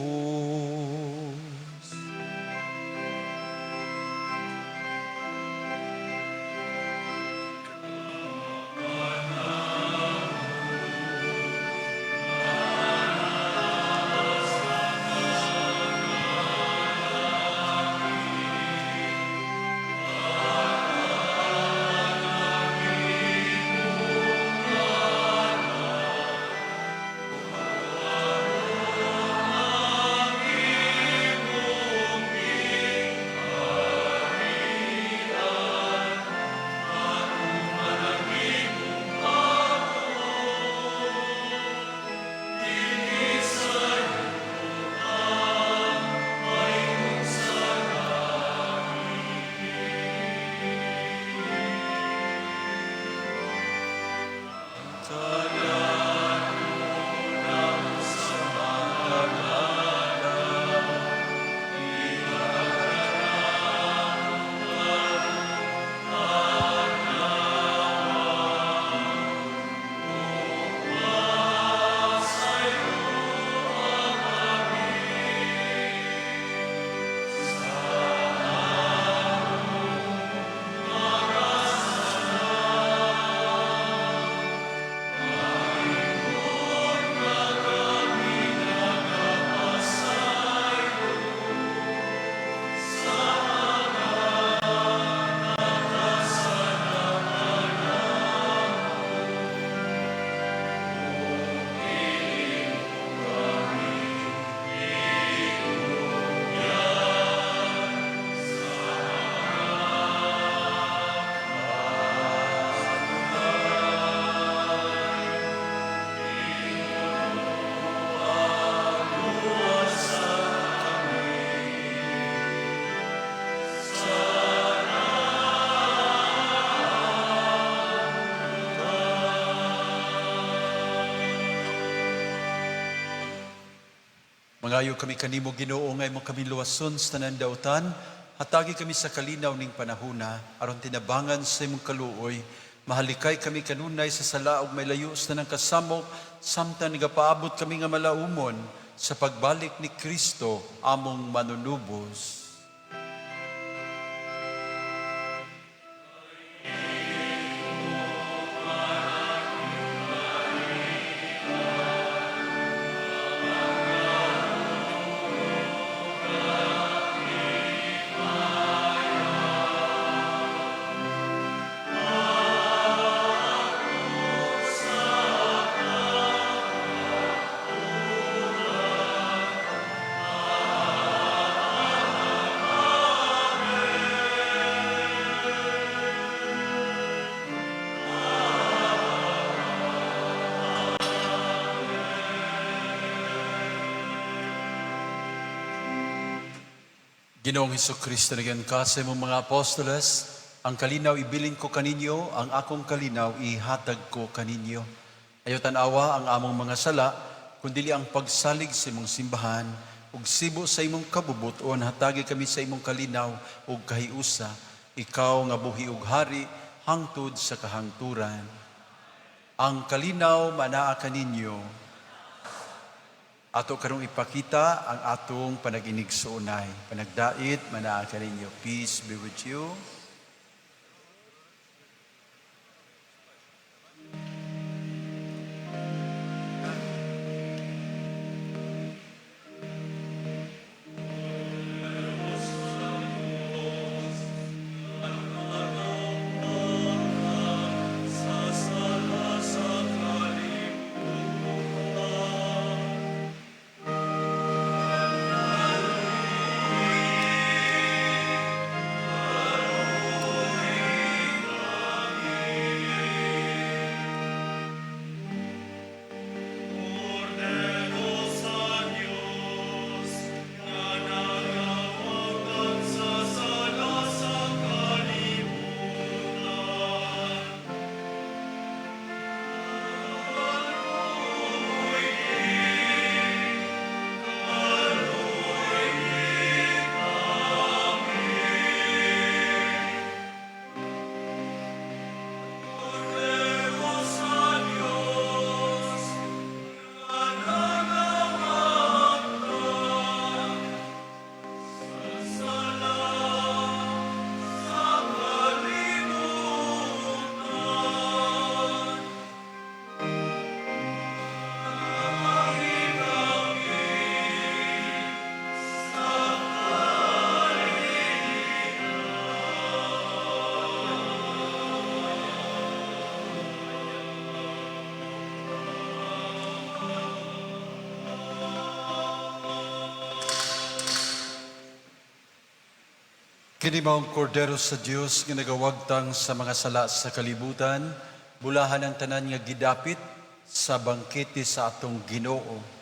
Mangayo kami kanimo, Ginoo, nga imo kami luwason sa tanan dautan. Hatagi kami sa kalinaw ning panahuna aron tinabangan sa imong kaluoy mahalikay kami kanunay sa sala ug mailayo sa tanang kasamok samtang nagapaabot kami nga malaumon sa pagbalik ni Kristo among manunubos. Ginoong Kristo, nagyan ka sa imong mga apostoles, "Ang kalinaw ibilin ko kaninyo, ang akong kalinaw ihatag ko kaninyo. Ayaw tan-awa ang among mga sala, kundili ang pagsalig sa imong simbahan, ug sibo sa imong kabubuton, hatagi kami sa imong kalinaw ug kahiusa, ikaw nga buhi ug hari, hangtod sa kahangturan. Ang kalinaw manaa kaninyo. Ato karong ipakita ang atong panag-inigsuonay. Panagdait, manaa kaninyo. Peace be with you. Kini mao ang kordero sa Dios nga nagawagtang sa mga sala sa kalibutan, bulahan ang tanan nga gidapit sa bangkete sa atong Ginoo.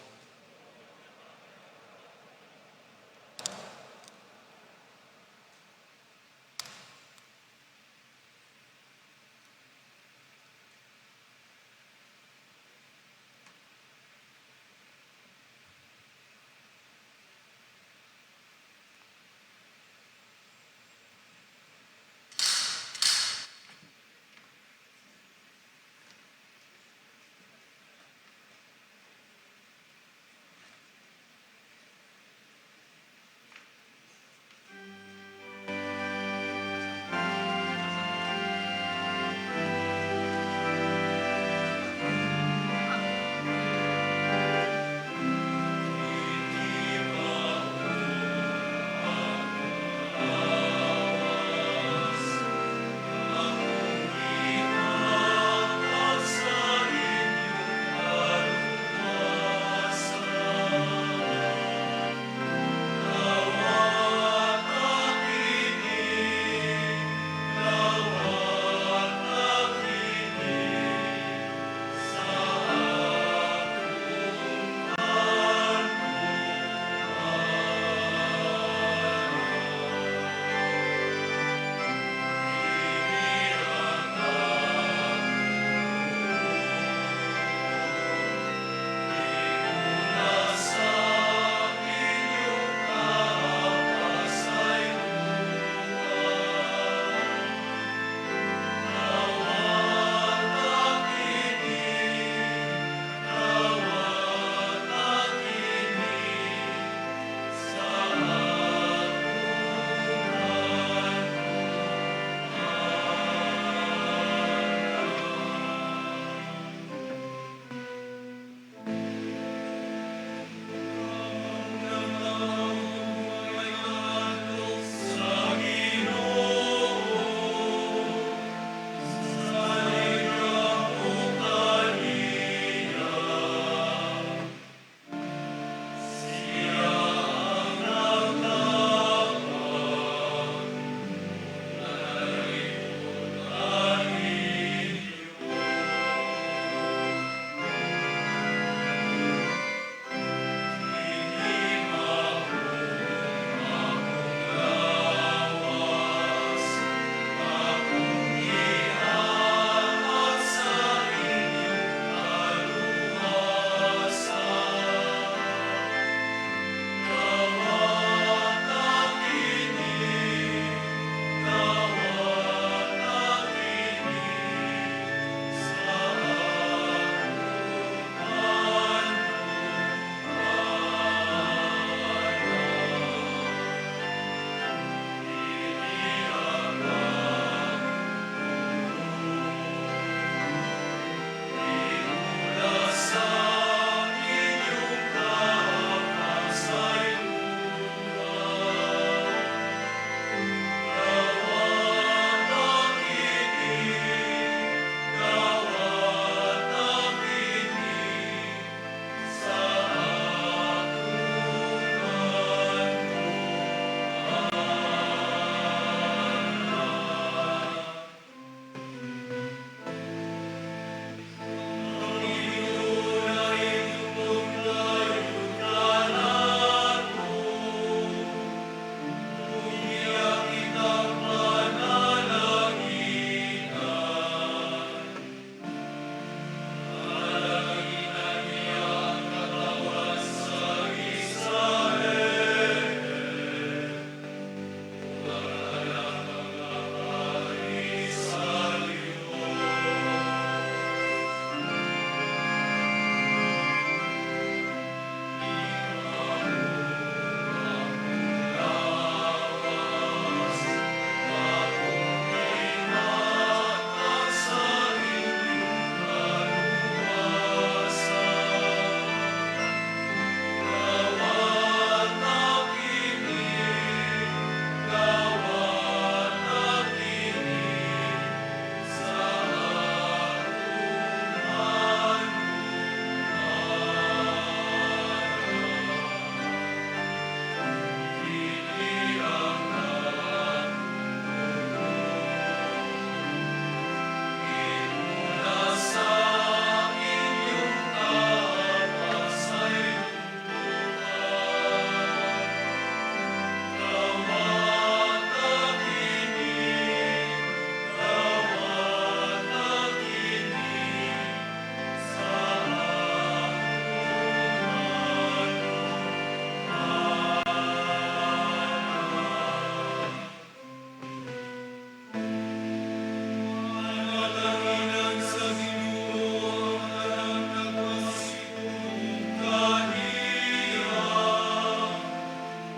Gindalanginan sa Ginoo ang tanang nagpasitong kaniya.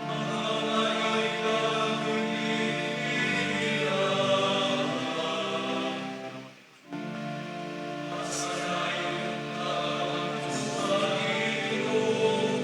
Mga ilagid niya. Masanayon sa Ginoo.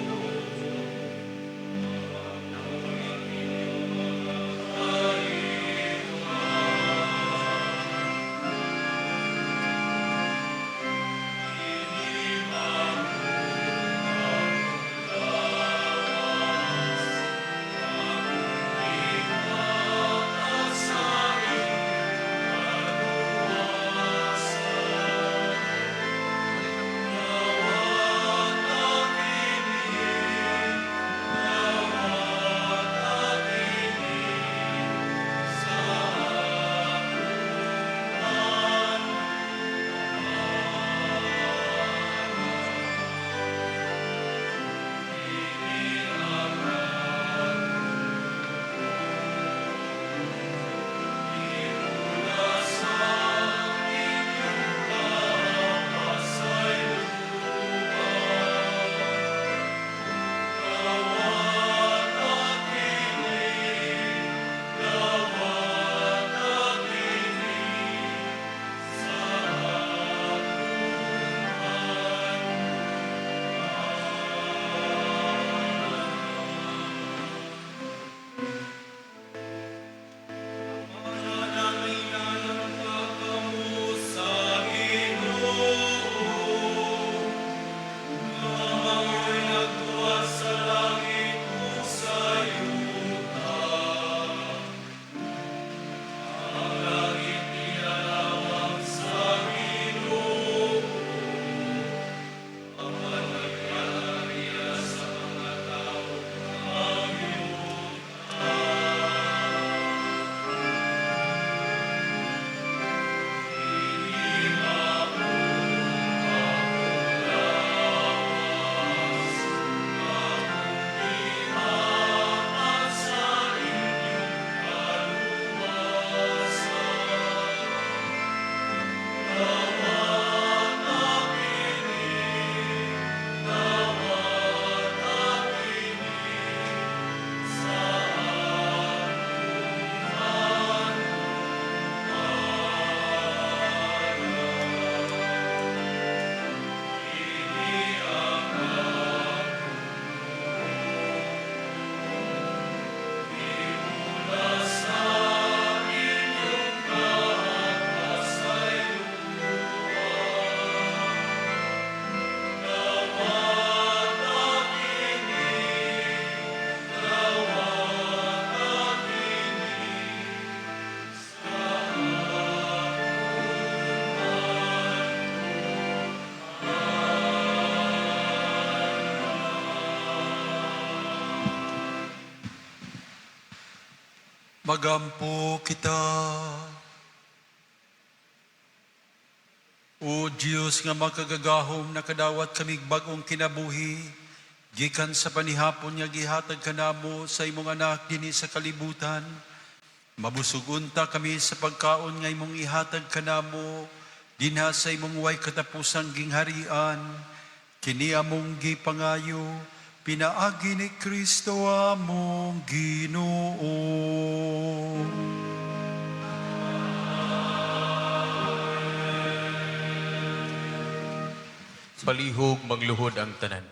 Manananginan sa Ginoo, nga mao'y nagtuwa sa langit ug sa yuta. Ang langit ginalawang sa Ginoo, apan nagpalariya sa mga tao ang yuta. Magampo kita. O Diyos nga makagagahom, nakadawat kamig bag-ong kinabuhi, gikan sa panihapon nga gihatag kanamo sa imong anak dinhi sa kalibutan. Mabusog unta kami sa pagkaon nga imong ihatag kanamo dinha sa imong way katapusang gingharian. Kini among gipangayo pinaagi ni Kristo among Ginoo. Palihog magluhod ang tanan.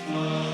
Amen.